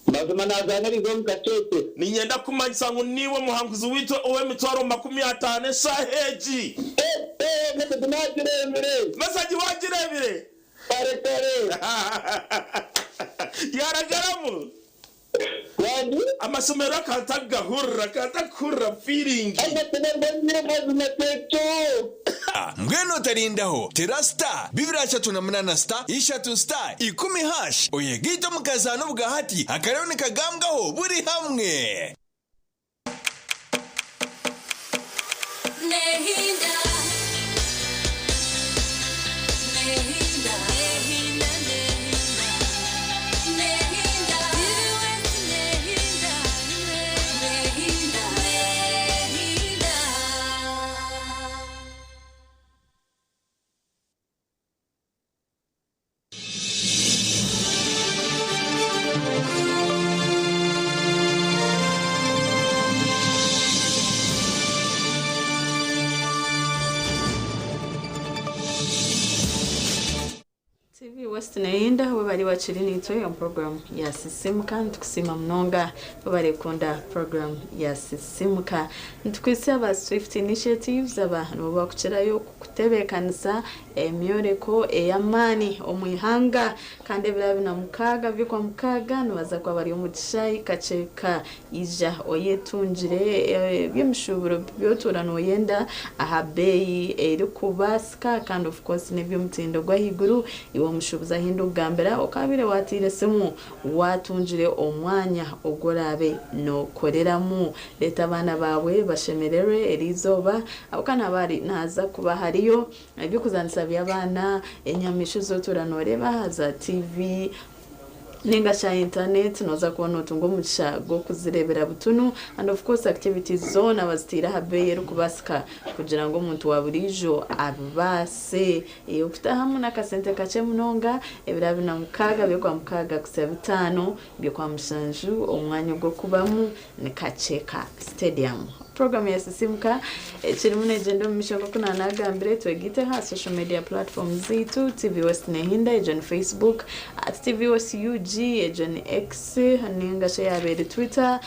Mazima nazaana eriizooba omu kasheeshe.
Niinyenda kukumanyisa ngu niiwe muhanguzi waitu ow'emitwaro 50 eshaaha egi.
Eh, message nagireebire.
Message wagireebire?
Kare kare.
Yaragaramu?
Wangi?
Amashemererwa akantakugahurira, akantakuhurira feeling.
Amashemererwa niyo mazima teecho.
Mbwenu otarindaho, tera star 238 star ishatu star ikumi hash oyegaite omu kazaano obwahati akariyo nikagambwaho buri hamwe.
TV West Neyinda webari wakiri nitwe omu program ya Sisimuka. Nitukusiima munonga webare kukunda program ya Sisimuka. Nitukwitsya aba Swift Initiatives, aba nibo bakukirayo kukutebeekanisa emyoreko ey'amaani omu ihanga, kandi ebiro 26 by'Okwamukaaga nibaza kuba bari omu kishaayi Kakyeka. Ija oyetungire eby'emishuuburo by'otuura nooyenda aha beeyi erikubaasika kandi of course n'eby'omutindo gw'ahaiguru. Iwe omushuubuzi ahu ndikugambira okaabaire waataire esimu waatungire omwanya ogu oraabe nookoreramu. Reeta abaana baawe bashemererwe eriizooba ahabw'okuba nihaba nihaza kuba hariyo eby'okuzaanisa by'abaana, enyamaishwa ezi otuura nooreeba aha za TV ninga shi aha internet nooza kuba nootunga omugisha gw'okuzireebera butunu and of course activities zoona baziteire aha beeyi erikubaasika kugira ngu omuntu wa buriijo abibaase okutahamu n'akasente kakye munonga ebiro 26 by'Okwamukaaga kuhitsya 5 by'Okwamushanju omwanya ogw'okubamu ni Kakyeka Stadium. Puroguraamu ya Sisimuka ekirimu neegyenda omu maisho nk'oku naanagambire. Twegaite aha social media platforms zaitu, TV West Nehinda, egyo ni Facebook, at TV West UG, egyo ni X ninga shi eyaaba eri Twitter.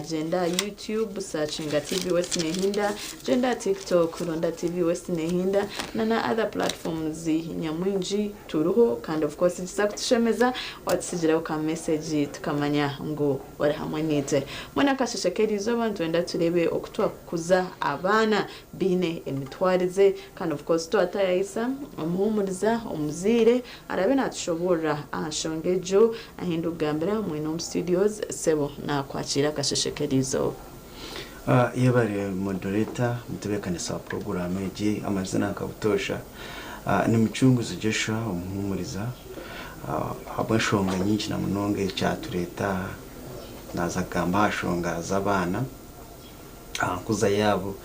Gyenda aha YouTube, searchinga TV West Nehinda, gyenda aha TikTok, ronda TV West Nehinda, na na other platforms nyamwingi turiho. Kandi of course nikiza kutushemeza watutsigiraho ka message tukamanya ngu ori hamwe naitwe. Mbwenu akasheshe k'eriizooba nitwenda tureebe oku twakukuza abaana baine emitwarize kandi of course twatayayisa omuhuumuriza omuzaire araabe naatushoboorora aha nshonga egyo. Ahu ndikugambira mwine omu studios, sebo naakwakiira akasheshe k'eriizooba.
Yebare moderator, omutebeekanisa wa puroguraamu egi. Amazina nka butoosha ni Mucunguzi Joshua Omuhuumuriza. Ahabw'enshonga nyingi na munonga ekyatureeta aha, naaza kugamba aha nshonga z'abaana, aha nkuza yaabo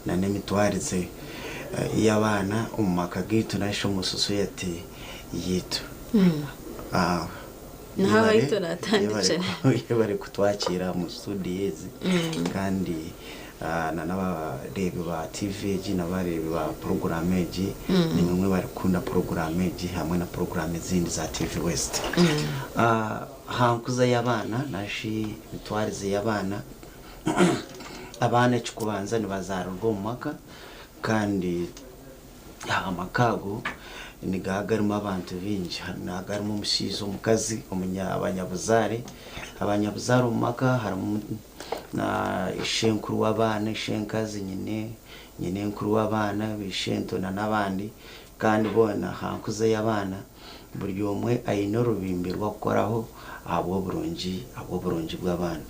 n'emitwarize y'abaana omu maka gaitu nari shi omu sosayete yaitu.
Niho ahu turatandikire.
Yebare kutwakiira omu studio ezi kandi Na n'abareebi ba TV egi n'abareebi ba puroguraamu egi, nimwe mwebare kukunda puroguraamu egi hamwe na puroguraamu ezindi za TV West. Aha nkuza y'abaana nari shi emitwarize y'abaana, abaana ekirikubanza nibazaarirwa omu maka kandi amaka ago nigaba garimu abantu baingi. Nigaba garimu omushaija, omukazi, abanyabuzaare. Abanyabuzaare omu maka harimu ishenkuru w'abaana, ishenkazi, nyine, nyinenkuru w'abaana, baishento n'abandi. Kandi boona aha nkuza y'abaana buri omwe aine orubimbi rw'okukoraho ahabw'oburungi ahabw'oburungi bw'abaana.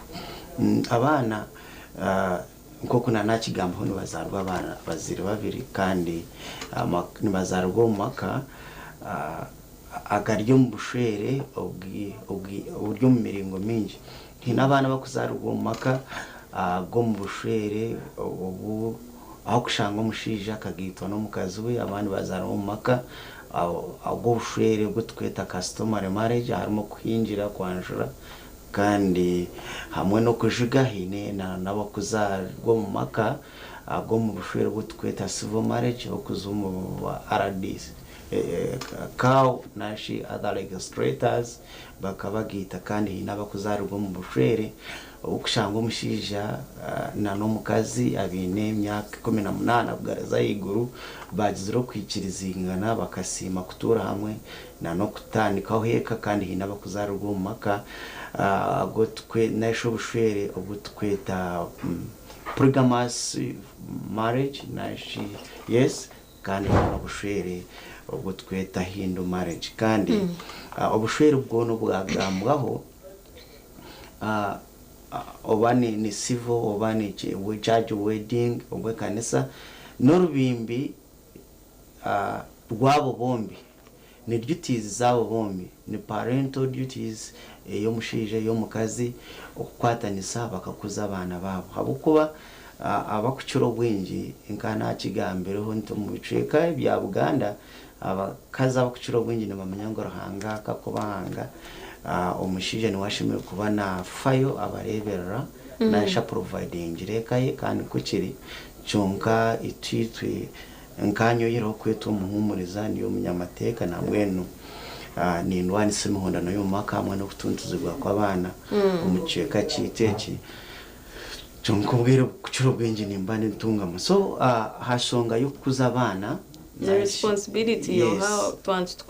Abaana Nk'oku naanakigambaho nibazaarwa abazaire babiri kandi nibazaarwa omu maka agari omu bushwere oburi omu miringo mingi. Haine abaana abarikuzaarirwa omu maka ag'omu bushwere obu ahu orikushanga omushaija akagaitwa n'omukazi we abandi bazaarwa omu maka ag'obushwere obu turikweta customary marriage harimu okuhingira, kwanjura. Kandi hamwe n'okujuga haine n'abarikuzaarwa omu maka ag'omu bushwere obu turikweta civil marriage orikuza omu RDC, CAO nari other legislators bakabagaita kandi haine abarikuzaarirwa omu bushwere obukushanga omushaija n'omukazi abaine emyaka 18 kugariza ahaiguru bagizire okwikirizingana bakasiima kutuura hamwe n'okutandikaho eka kandi haine abarikuzaarirwa omu maka agu nari shi obushwere obu turikweta polygamous marriage nari shi yes kandi haine obushwere obu turikweta Hindu marriage kandi obushwere bwona obwagambwaho oba ni civil oba ni church wedding obw'ekanisa n'orubimbi rwabo bombi, ni duties zaabo bombi, ni parental duties ey'omushaija ey'omukazi okukwatanisa bakakuza abaana baabo ahabw'okuba abakukira obwingi nka nakigambireho nti omu bicweka bya Buganda abakazi abakukira obwingi nibamanya ngu Ruhanga akakubahanga omushaija niwe ashemereire kuba nafayo abareeberera nari shi aprovidingira eka ye kandi nikwo kiri kyonka itwe nkaanye oyihireho kwetwa omuhuumuriza ndi omunyamateeka nambwenu nindwanisa emihondano y'omu maka hamwe n'okutuntuzibwa kw'abaana omu kicweka kyaitu eki kyonka obwire kukira obwingi nimba nintungamu so aha nshonga y'okukuza abaana.
Ni responsibility yoha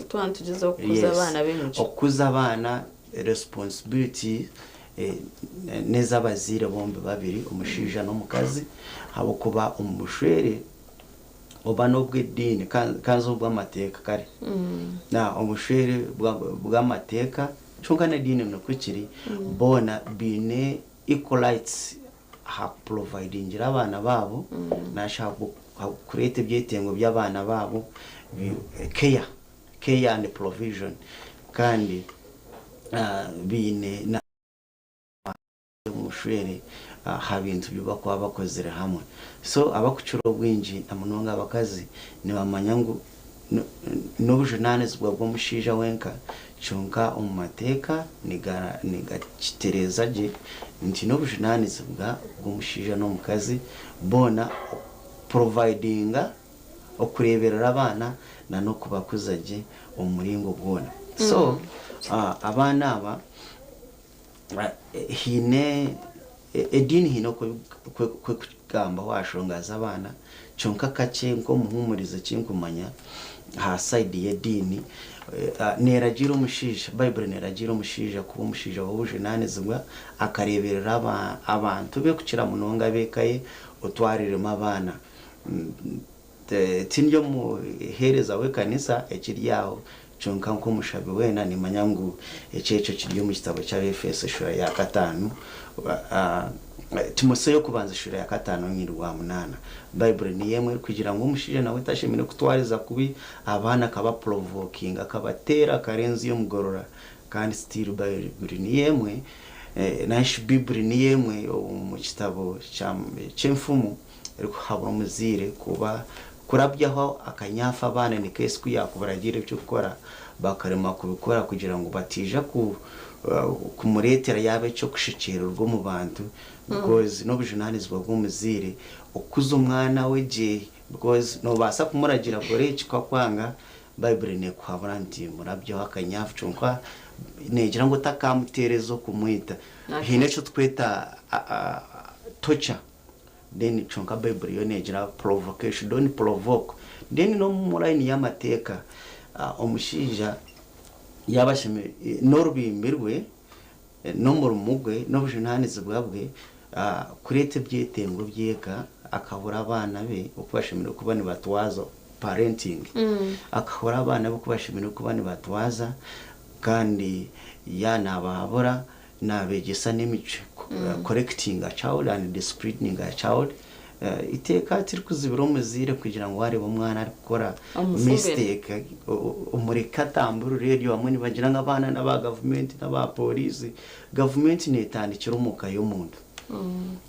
twantugiza okukuza abaana b'emico?
Okukuza abaana responsibility n'ez'abazaire bombi babiri, omushaija n'omukazi, ahabw'okuba omu bushwere oba n'obw'ediini kanze obw'amateeka kare na obushwere bw'amateeka kyonka n'ediini nikwo kiri, boona baine equal rights aha kuprovidingira abaana baabo nari shi aha kureeta ebyetengo by'abaana baabo, care and provision, kandi baine na omushwere aha bintu bi bakuba bakozire hamwe. So abakukira obwingi na munonga abakazi nibamanya ngu n'obujunaanizibwa bw'omushaija wenka kyonka omu mateeka nigakitereeza gye nti n'obujunaanizibwa bw'omushaija n'omukazi boona okuprovidinga, okureeberera abaana n'okubakuza gye omu muringo gwona. So abaana aba haine ediini haine oku erikugambaho aha nshonga z'abaana kyonka kakye nk'omuhuumuriza eki ndikumanya aha sayidi y'ediini neeragiira omushaija, Baiburi neeragiira omushaija kuba omushaija w'obujunaanizibwa akareeberera abantu be kukira munonga ab'eka ye otwariremu abaana. Tindi omuheereza w'ekanisa ekiri aho, kyonka nk'omushabi weena nimmanya ngu eki ekyo kiri omu kitabo ky'Abaefeso eshuura ya kataano, Timoseo y'okubanza eshuura ya kataano orunyiriri rwa munaana. Baiburi niyo emwe erikugira ngu omushaija nawe tashemereire kutwariza kubi abaana akabaprovokinga, akabateera akarenza omugorora. Kandi still Baiburi niyo emwe, nari shi Biburi niyo emwe omu kitabo ky'Enfumu erikuhabura omuzaire kuba kurabyaho akanyafu abaana niko esi ku yaakubaragiira eby'okukora bakaremwa kubikora kugira ngu bataija Kumureetera yaaba eky'okushekyererwa omu bantu because n'obujunaanizibwa bw'omuzaire okukuza omwana we gye because noobaasa kumuragiira kora eki ku akwanga, Baiburi neekuhabura nti murabyeho akanyaafu kyonka neegira ngu otakaamuteereza okumwita. Haine eki turikweta torture then kyonka Baiburi yo neegira provocation, don't provoke. Then n'omu line y'amateeka omushaija yaaba n'orubimbi rwe, n'omurimo gwe, n'obujunaanizibwa bwe kureeta ebyetengo by'eka, akahura abaana be oku bashemereire kuba nibatwaza, parenting, akahura abaana be oku bashemereire kuba nibatwaza kandi yaaba naabahabura naabeegyesa n'emicwe, correcting a child and disciplining a child. Eiteeka tirikuzibira omuzaire kugira ngu waareeba omwana arikukora mistake omureke atamburire eryo. Bamwe nibagira ngu abaana n'aba gavumenti n'aba pooriisi. Gavumenti neetandikira omu ka y'omuntu.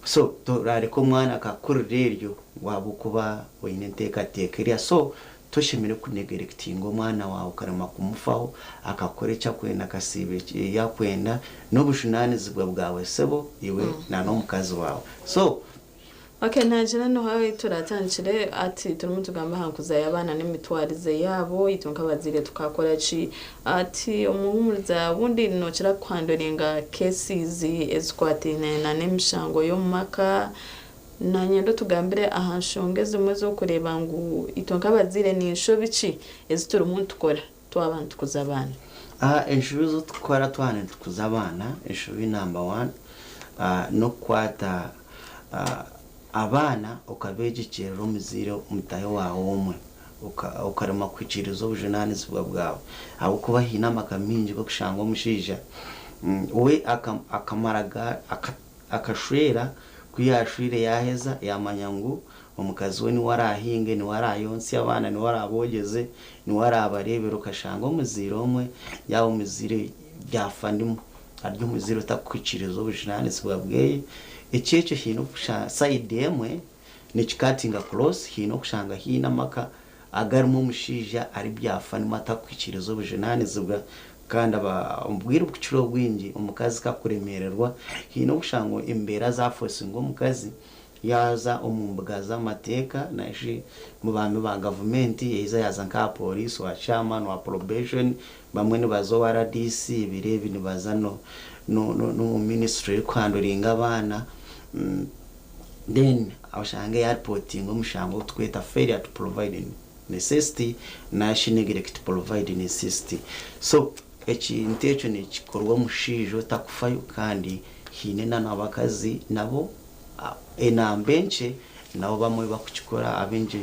So toraareka omwana akakurira eryo ngu ahabw'okuba oine enteekateeka eriya. So toshemereire kunegerekitinga omwana waawe okarema kumufaho akakora eki arikwenda akasiiba ebi arikwenda. N'obujunaanizibwa bwawe sebo iwe n'omukazi waawe. So
Ok nagira noha ahu turatandikire hati turimu nitugamba aha nkuza y'abaana n'emitwarize yaabo itwe nk'abazaire tukakora ki hati omuhumuriza obundi nokira kuhandoringa cases ezikwataine na n'emishango y'omu maka nanyenda otugambire aha nshonga ezimwe ez'okureeba ngu itwe nk'abazaire ni nshobi ki ezi turimu nitukora twaba nitukuza abaana.
Enshobi ezi tukukora twaba nitukuza abaana, enshobi namba wani n'okukwata abaana okabeegyekyerera omuzaire mutaahi waawe omwe, okaremwa kuhikiiriza obujunaanizibwa bwawe ahabw'okuba haine amaka maingi g'okushanga omushaija we akamara akashwera, ku yaashwire yaaheza yaamanya ngu omukazi we niwe araahinge, niwe araayontsye abaana, niwe araabogyeze, niwe araabareebere okashanga omuzaire omwe yaaba omuzaire byafa ndimu ari omuzaire otarikuhikiiriza obujunaanizibwa bwe. Eki ekyo haine okushanga sayidi emwe nikikatinga close, haine okushanga haine amaka agarimu omushaija ari byafa ndimu atarikuhikiiriza obujunaanizibwa kandi obwire obukukira obwingi omukazi ku arikuremererwa haine okushanga embeera zafosinga omukazi yaaza omu mbuga z'amateeka nari mu baami ba gavumenti yaiza yaaza nk'aha pooriisi owa chairman wa probation bamwe nibaza owa RDC ebiro ebi nibaza n'omu ministry erikuhanduringa abaana then oshange yaaripotinga omushango ogu turikweta failure to provide necessity nari neglect to provide necessity. So ekintu ekyo nikikorwa omushaija otakufayo kandi haine n'abakazi nabo enamba enkye nabo bamwe bakukikora abaingi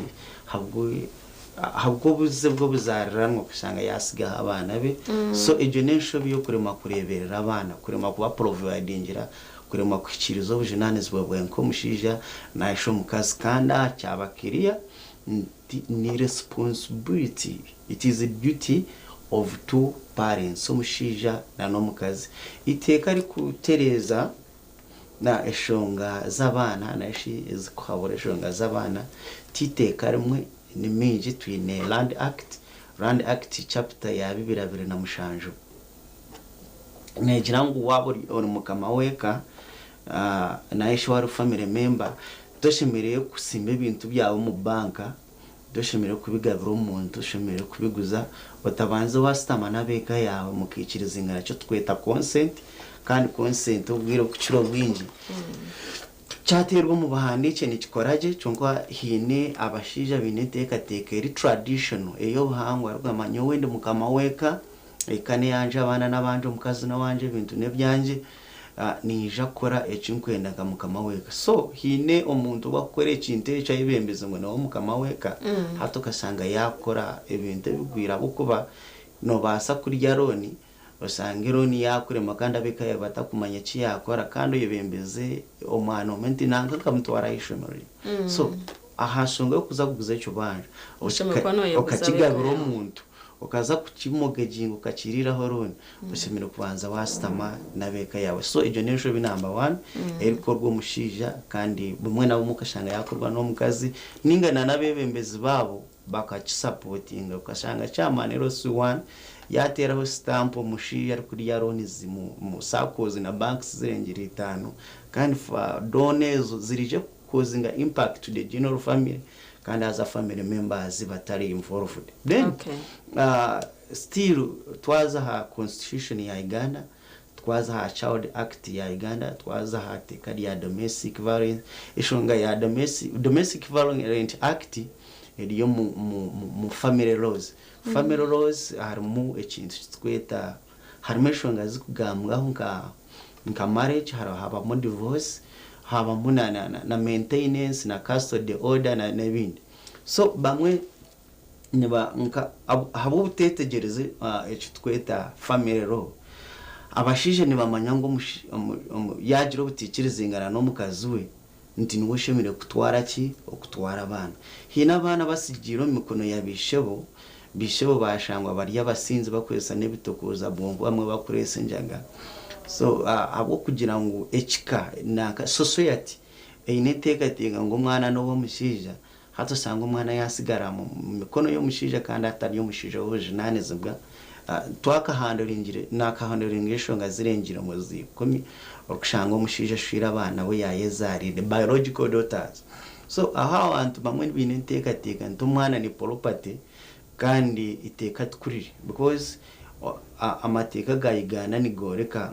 ahabw'obuze bw'obuzariranwa kushanga yaatsigaho abaana be. So egyo n'enshobi y'okuremwa kureeberera abaana, kuremwa kubaprovidingira, kuremwa kuhikiiriza obujunaanizibwa bwawe nk'omushaija nari omukazi kandi aha kyaba clear nti ni responsibility, it is a duty of two parents, omushaija n'omukazi. Eiteeka ririkutereeza na enshonga z'abaana nari ezikuhabura enshonga z'abaana ti iteeka rimwe ni mingi twine Land Act, Land Act chapter ya 2027 neegira ngu waaba ori mukama w'eka nari shi waaba ori family member toshemereire kusimba ebintu byawe omu banka, toshemereire kubigabira omuntu, oshemereire kubiguza otabanza waashutama n'ab'eka yaawe mukaikirizingana eki turikweta consent kandi consent obwire obukukira obwingi kyateerwa omu buhandiikye nikikora gye kyonka haine abashaija baine enteekateeka eri traditional ey'obuhangwa arikugamba nyowe ndi mukama w'eka, eka n'eyangye, abaana n'abangye, omukazi n'owangye, ebintu n'ebyangye, ninyija kukora eki nkwenda nka mukama w'eka. So haine omuntu ou arikukora ekintu ekyo ayebembeze ngu niwe mukama w'eka, hati okashanga yaakora ebintu ebigwire ahabw'okuba noobaasa kurya loan oshange loan yaakurema kandi ab'eka yaawe batakumanya eki yaakora kandi oyebembeze omwana omwe nti nanka nkamutwara aha ishomero. So aha nshonga y'okuza kuguza ekibanja
Oshemereire kuba nooyebuuza ab'eka
okakigabira
yaawe.
omuntu okaza kukimogeginga okakiriiraho loan, oshemereire kubanza waashutama n'ab'eka yaawe. So egyo n'enshobi namba one erikukorwa omushaija kandi bumwe na bumwe okashanga yaakorwa n'omukazi ninga na n'abeebembezi baabo bakakisapotinga okashanga chairman LC one Yateeraho sitampu omushaija arikurya loans mu SACCOs na banks zirengire itaano kandi loan ezo zirije kucausinga impact to the general family kandi haza family members batari involved. Then still twaza aha constitution ya Uganda, twaza aha Child Act ya Uganda, twaza aha teeka rya domestic violence, enshonga ya domestic violence act eri omu family laws. Family laws harimu ekintu kitweta, harimu enshonga zikugambwaho nka marriage, habamu divorce, habamu na maintenance na custody order n'ebindi. So bamwe niba nka ahabw'obuteetegyereze eki tweta family law, abashaija nibamanya ngu yagira obutikirizingana n'omukazi we nti niwe oshemereire kutwara ki, okutwara abaana. Haine abaana basigiire omu mikono ya bishebo, bishebo bashangwa bari abasinzi, bakozesa n'ebitokoza bwonko, bamwe bakureesa enjaga. So ahabw'okugira ngu ekika nanka society eine enteekateeka ngu omwana n'ow'omushaija, hati osanga omwana yasigara mu mikono y'omushaija kandi atari omushaija w'obujunaanizibwa. Twakahanduringire nakahanduringa enshonga zirengire omu 10, okushanga omushaija ashwire abaana we yayezaarire, biological daughters. So aho abantu bamwe baine enteekateeka nti omwana ni property, kandi iteeka tikuriri, because amateeka ga Uganda nigoreka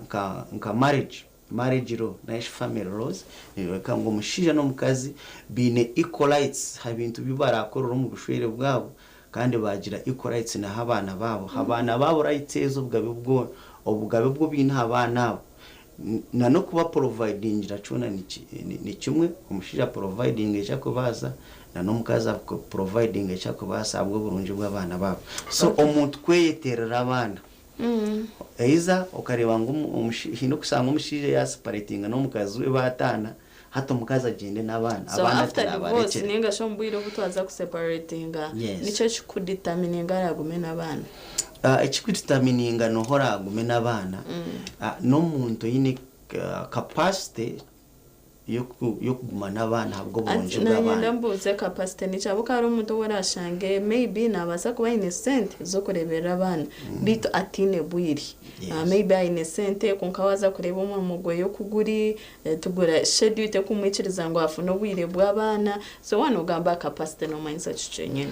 nka marriage law nashi family laws niyoreka ngu omushaija n'omukazi baine equal rights ha bintu bi barakorera omu bushwere bwabo, kandi bagira equal rights naho abaana baabo, abaana baabo rights ezo, obugabe bwo biine aha baana abo na n'okuba providingira kyona ni kimwe. Omushaija providing ekyakubaasa na n'omukazi providing ekyakubaasa ahabw'oburungi bw'abaana baabo. So omuntu kweyeterera abaana, eiza okareba ngu hiine okusanga omushaija yaseparatinga n'omukazi we, baataana, hati omukazi agyende n'abaana.
So
abaana
after divorce,
tinabarekyere.
Ninga shi omu bwire obu twaza kuseparatinga, nikyo kikudetermininga aragume n'abaana?
Ekikudetermininga noho oragume n'abaana, n'omuntu oine capacity y'okuguma n'abaana ahabw'oburungi
Nanyenda
bw'abaana.
mbuuze, capacity nikyabuka hari omuntu ou orashange maybe nabaasa kuba aine sente z'okureeberera abaana, beitu ataine bwire. Maybe aine sente, kwonka waaza kureeba omurimo gwe okuguri tugura schedule tekumwikiriza ngu afune obwire bw'abaana. So waaba nogamba capacity, nomanyisa ki kyenyine?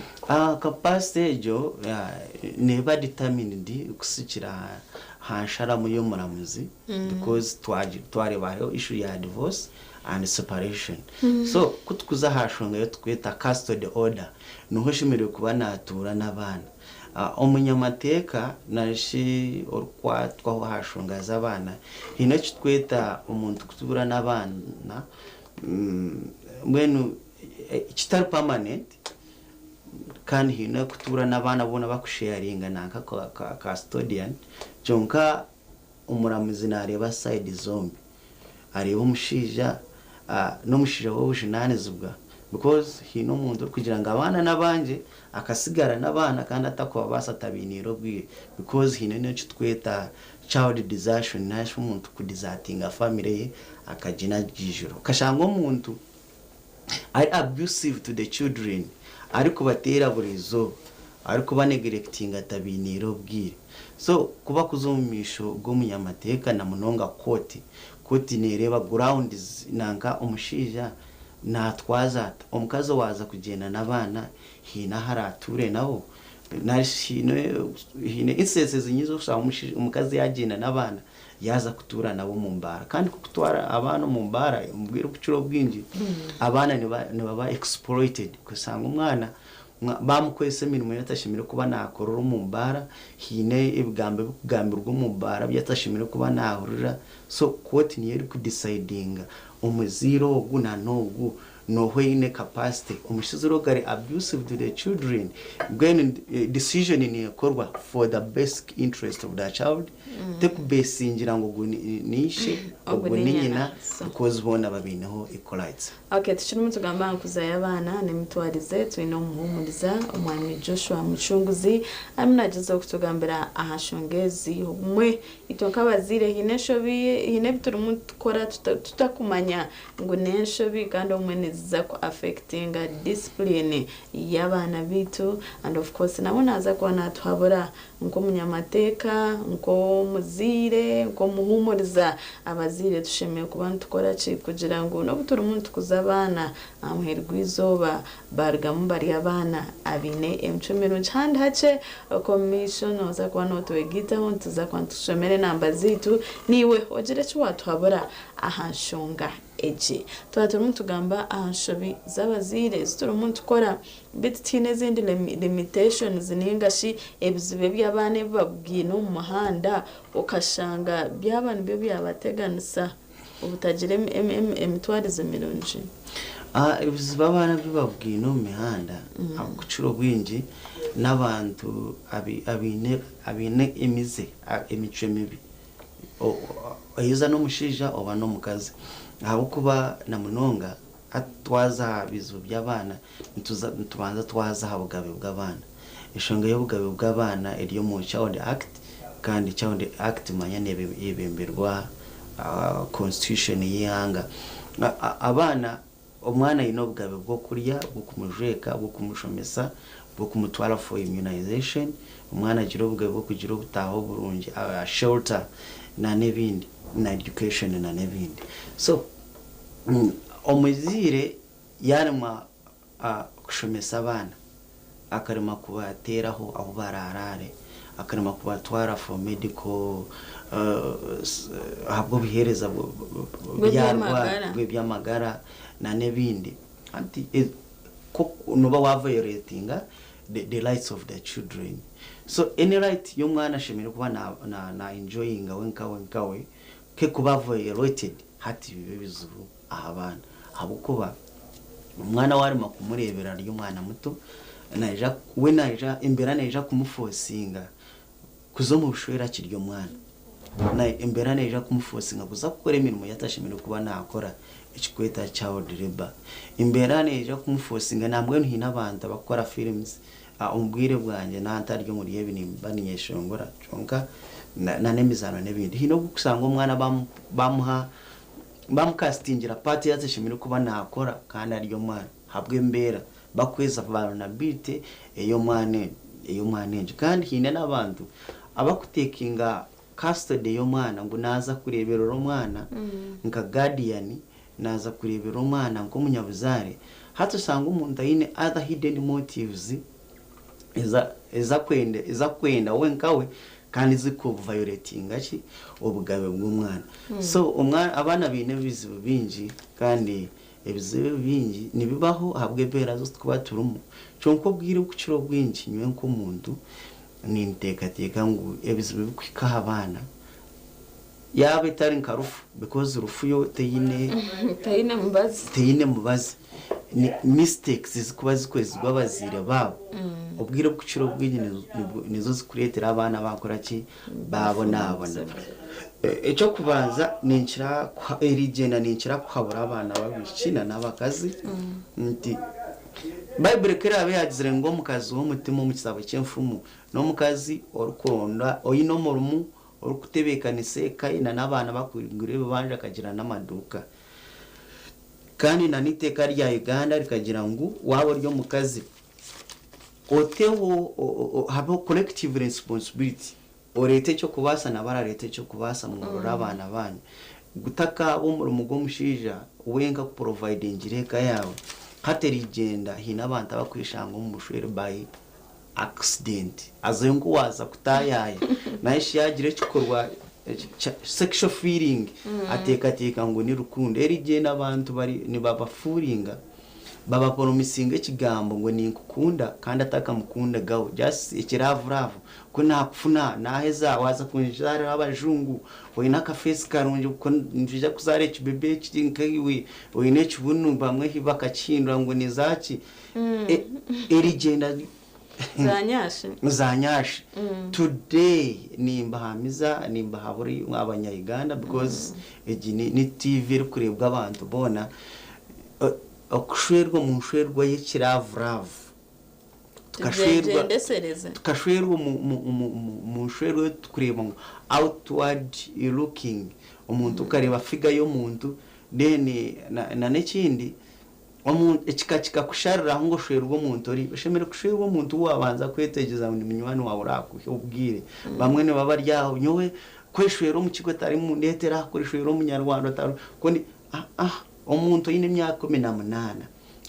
Capacity egyo neba determined kusikira ha nsharamu y'omuramuzi, because twareeba hariho issue ya divorce and separation. So kutukuza aha nshonga yo tukweta custody order, niho oshemereire kuba natuura n'abaana. Omunyamateeka narishi orikwatwaho aha nshonga z'abaana, hiine ekitweta omuntu kutuura n'abaana mbwenu kitari permanent, kandi hiine kutuura n'abaana boona bakusharinga nanka custodian. Kyonka omuramuzi nareeba side zombi, areeba omushaija n'omushaija w'obujunaanizibwa, because hiine omuntu orikugira ngu abaana n'abangye, akasigara n'abaana kandi atakubabaasa, atabainiire obwire, because hiine n'ekitweta child desertion, narishi omuntu kudesertinga family ye akagina agijura. Okashanga omuntu ari abusive to the children, arikubateera buri izooba, arikuba neglecting, atabainiire obwire. So kuba kuza omu maisho g'omunyamateeka na munonga kooti, kooti nereeba grounds nanka omushaija natwaza ata, omukazi waaza kugyenda n'abaana hiine ahu aratuure nabo, narishi hiine instances nyingi okusanga omukazi yagyenda n'abaana, yaza kutuura nabo omu mbaara. Kandi kukutwara abaana omu mbaara, omu bwire obukira obwingi abaana nibaba exploited, kusanga omwana bamukozesa emirimo yatashemereire kuba nakorera omu mbaara, hiine ebigambo ebikugambirwa omu mbaara byatashemereire kuba nahurira. So kooti niyo erikudecidinga omuzaire ogu na n'ogu noho eine capacity. Omushaija ogu ari abusive to the children, mbwenu decision nekorwa for the best interest of the child, tekubesingira ngu ogu ni ishe,
ogu
ogu
ni
ni
nyina.
nyina, because boona babiineho equal rights.
Okay, tukirimu tugamba nkuza y'abaana n'emitwarize, twine omuhumuriza omwami Joshua Mucunguzi, arimu nagyezaho kutugambira aha nshonga ezi. Obumwe itwe nk'abazaire hiine enshobi, hiine ebi turimu tukora tutakumanya ngu n'enshobi, kandi obumwe niziza ku affectinga discipline y'abaana baitu and of course nawe naaza kuba naatuhabura nk'omunyamateeka, nk'omuzaire, nk'omuhuumuriza. Abazaire tushemereire kuba nitukora ki kugira ngu n'obu turimu nitukuza abaana, aha muheru gw'eizooba barugamu bari abaana abaine emicwe mirungi. Handi hakye okwo omu maisho nooza kuba nootwegaitaho, nituza kuba nitukushomera enamba zaitu naiwe ogire eki waatuhabura aha nshonga egi. Twaba turimu nitugamba aha nshobi z'abazaire ezi turimu nitukora beitu tihaine ezindi limitations ninga shi ebizibu ebi abaana ebi babugaine omu muhanda okashanga byaba nibyo byabateganisa obutagira emitwarize mirungi.
Ebizibu abaana ebi babugaine omu mihanda okukira obwingi n'abantu abaine emize, emicwe mibi. Oyiza n'omushaija oba n'omukazi ahabw'okuba na munonga hati twaza aha bizibu by'abaana nitubanza twaza aha bugabe bw'abaana. Enshonga y'obugabe bw'abaana eri omu Child Act kandi Child Act manya neyebemberwa constitution y'eihanga. Abaana Omwana aine obugabe bw'okurya, bw'okumujweka, bw'okumushomesa, bw'okumutwara for immunization, omwana agira obugabe bw'okugira obutaaho burungi, shelter na n'ebindi na education na n'ebindi. So omuzaire yaremwa kushomesa abaana, akarema kubateeraho ahu baraaraare, akarema kubatwara for medical ahabw'obuheereza
Bw'eby'amagara.
bw'eby'amagara na n'ebindi hati nooba wa violatinga the rights of the children. So any right y'omwana ashemereire kuba na na enjoyinga we nkawe nkawe kekuba violated hati biba ebizibu aha baana ahabw'okuba omwana waarema kumureeberera ari omwana muto, naija we naija embeera neija kumufosinga kuza omu bushwere akiri omwana. Na embeera neija kumufosinga kuza kukora emirimo ei atashemereire kuba naakora ekirikwetwa child labour. Embeera neija kumufosinga nambwenu haine abantu abarikukora films omu bwire bwangye naaba ntari omuri ebi nimba ninyeshongora kyonka na n'emizaano n'ebindi. Haine obu orikushanga omwana bamuha Bamukasitingira part ei atashemereire kuba nakora kandi ari omwana ahabw'embeera bakweza vulnerability ey'omwana ey'omwana egyo. Kandi haine n'abantu abakutekinga custody y'omwana ngu naaza kureeberera omwana nka guardian, naaza kureeberera omwana nk'omunyabuzaare, hati osanga omuntu aine other hidden motives ezi arikwenda we nkawe kandi zirikuvayoretinga ki obugabe bw'omwana. So abaana baine ebizibu bingi kandi ebizibu ebi bingi nibibaho ahabw'embeera ezi turikuba turimu. Kyonka obwire obukukira obwingi nyowe nk'omuntu ninteekateeka ngu ebizibu ebirikuhika aha baana yaaba etari nka rufu because rufu yo teine
Teine mubazi.
Teine mubazi. Ni mistakes ezikuba zikozirwe abazaire baabo obwire obukukira obwingi nizo zikureetera abaana baakora ki? Baabonabona. Eky'okubanza ninkira erigyenda ninkira kuhabura abaana b'abaishiki na n'abakazi nti Baiburi ku eraabe yaagizire ngu omukazi w'omutima omu kitabo ky'Enfumu n'omukazi orikuronda oine omurimo orikutebeekanisa eka ye n'abaana be akagura ebibanja akagira n'amaduuka. Kandi n'eiteeka rya Uganda rikagira ngu waaba ori omukazi oteho habeho collective responsibility oreete eky'okubaasa nabo arareeta eky'okubaasa mworore abaana baanyu. Gutakaaba omurimo gw'omushaija wenka kuprovidingira eka yaawe. Hati erigyenda haine abantu abakweshanga omu bushwere by accident azayo nku waaza kutaayaaya naye shi yaagira ekikorwa kya sexual feeling ateekateeka ngu ni rukundo erigyenda abantu bari nibabafuuringa babaporomisinga ekigambo ngu ninkukunda kandi atakamukundagaho just ekiraavuraavu ku naakufuna naaheza waaza kunzaarira abajungu oine akafeesi karungi ku nitwija kuzaara ekibebe ekiri nkaiwe oine ekibunu bamwe bakakihindura ngu ni zaaki Erigyenda
Za nyashi.
Za nyashi. Today nimbahamiza nimbahabura imwe abanya Uganda because egi ni TV erikureebwa abantu boona okushwerwa omu nshwerwa y'ekiravuravu tukashwerwa
Tugyendesereze.
Tukashwerwa omu nshwerwa ei turikureeba ngu outward looking omuntu okareeba figure y'omuntu then na n'ekindi. Omuntu ekika kikakushariraho ngu oshwerwe omuntu ori oshemereire kushwerwa omuntu ou waabanza kwetegyereza ngu ni munywani waawe oraakuhe obwire. Bamwe nibaba bari aho nyowe kweshwera omukiga otarimundeetera aha, kweshwera omunyarwanda otari ku ni ah-ah omuntu oine emyaka 18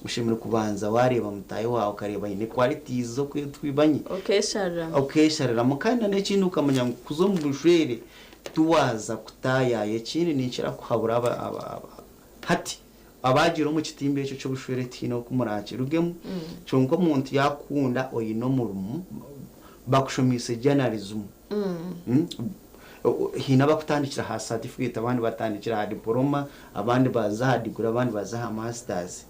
oshemereire kubanza waareeba mutaahi waawe okareeba aine qualities z'okwetwa ibanyi.
Okeeshariramu.
Okeeshariramu kandi na n'ekindi okamanya ngu kuza omu bushwere tiwaaza kutaayaaya. Ekindi ninkira kuhabura aba aba aba hati. Abaagiire omu kitimba ekyo ky'obushwere tihaine oku muraakirugemu, kyonka omuntu yaakukunda oine omurimo, bakushomeise journalism, haine abakutandikira aha certificate abandi batandikira aha diploma, abandi baza aha degree abandi baza aha masters.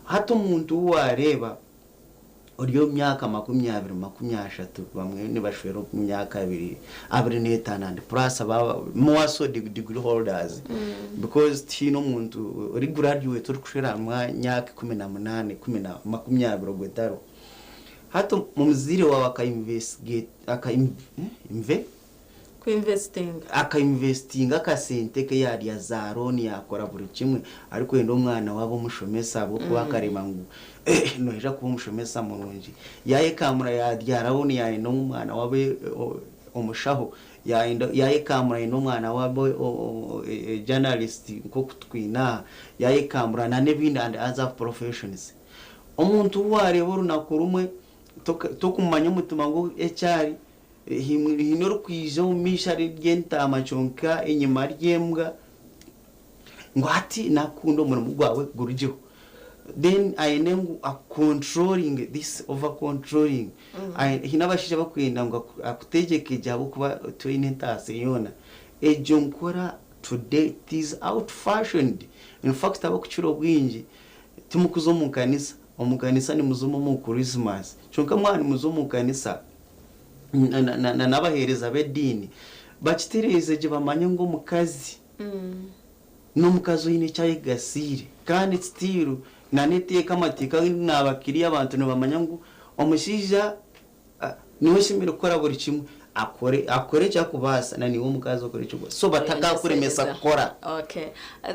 Hati omuntu ou waareeba Ori omu myaka 20, 30, bamwe nibashwera omu myaka abiri, 25 and plus aba more so degree holders because tihaine omuntu ori graduate orikushwera aha myaka 18, ikumi na 20 ogwe tariho. Hati omuzaire waawe aka investigate aka inve?
Kuinvestinga.
Akainvestinga akasente ke yaarya za looni yaakora buri kimwe arikwenda omwana we abe omushomesa ahabw'okuba akareeba ngu noija kuba omushomesa murungi. Yaayekamura yaarya looni yaayenda ngu omwana we abe omushaho, yaayekamura yayenda omwana we abe journalist nk'oku twine aha, yaayekamura n'ebindi and other professions. Omuntu ou waareeba orunaku rumwe tokumanya omutima gwe eki ari. Haine orikwija omu maisho ari entaama kyonka enyima ari embwa ngu hati nakukunda omurimo gwawe gurugyeho then ayende ngu akucontrollinge this over controlling haine abashaija abakwenda ngu akutegyeke gye ahabw'okuba toine entaasa yoona egyo nkora today it is out fashioned infact abakukira obwingi timukuza omu kanisa, omu kanisa nimuza omu Christmas kyonka mwaba nimuza omu kanisa n'abaheereza b'ediini bakitereeze gye bamanye ngu omukazi n'omukazi oine eki ayegasiire kandi still n'eteeka amateeka naabakiriyo abantu nibamanya ngu omushaija niwe oshemereire kukora buri kimwe akore akore eki arikubaasa na naiwe omukazi okore eki orikubaasa so batakakuremesa kukora.
Okay.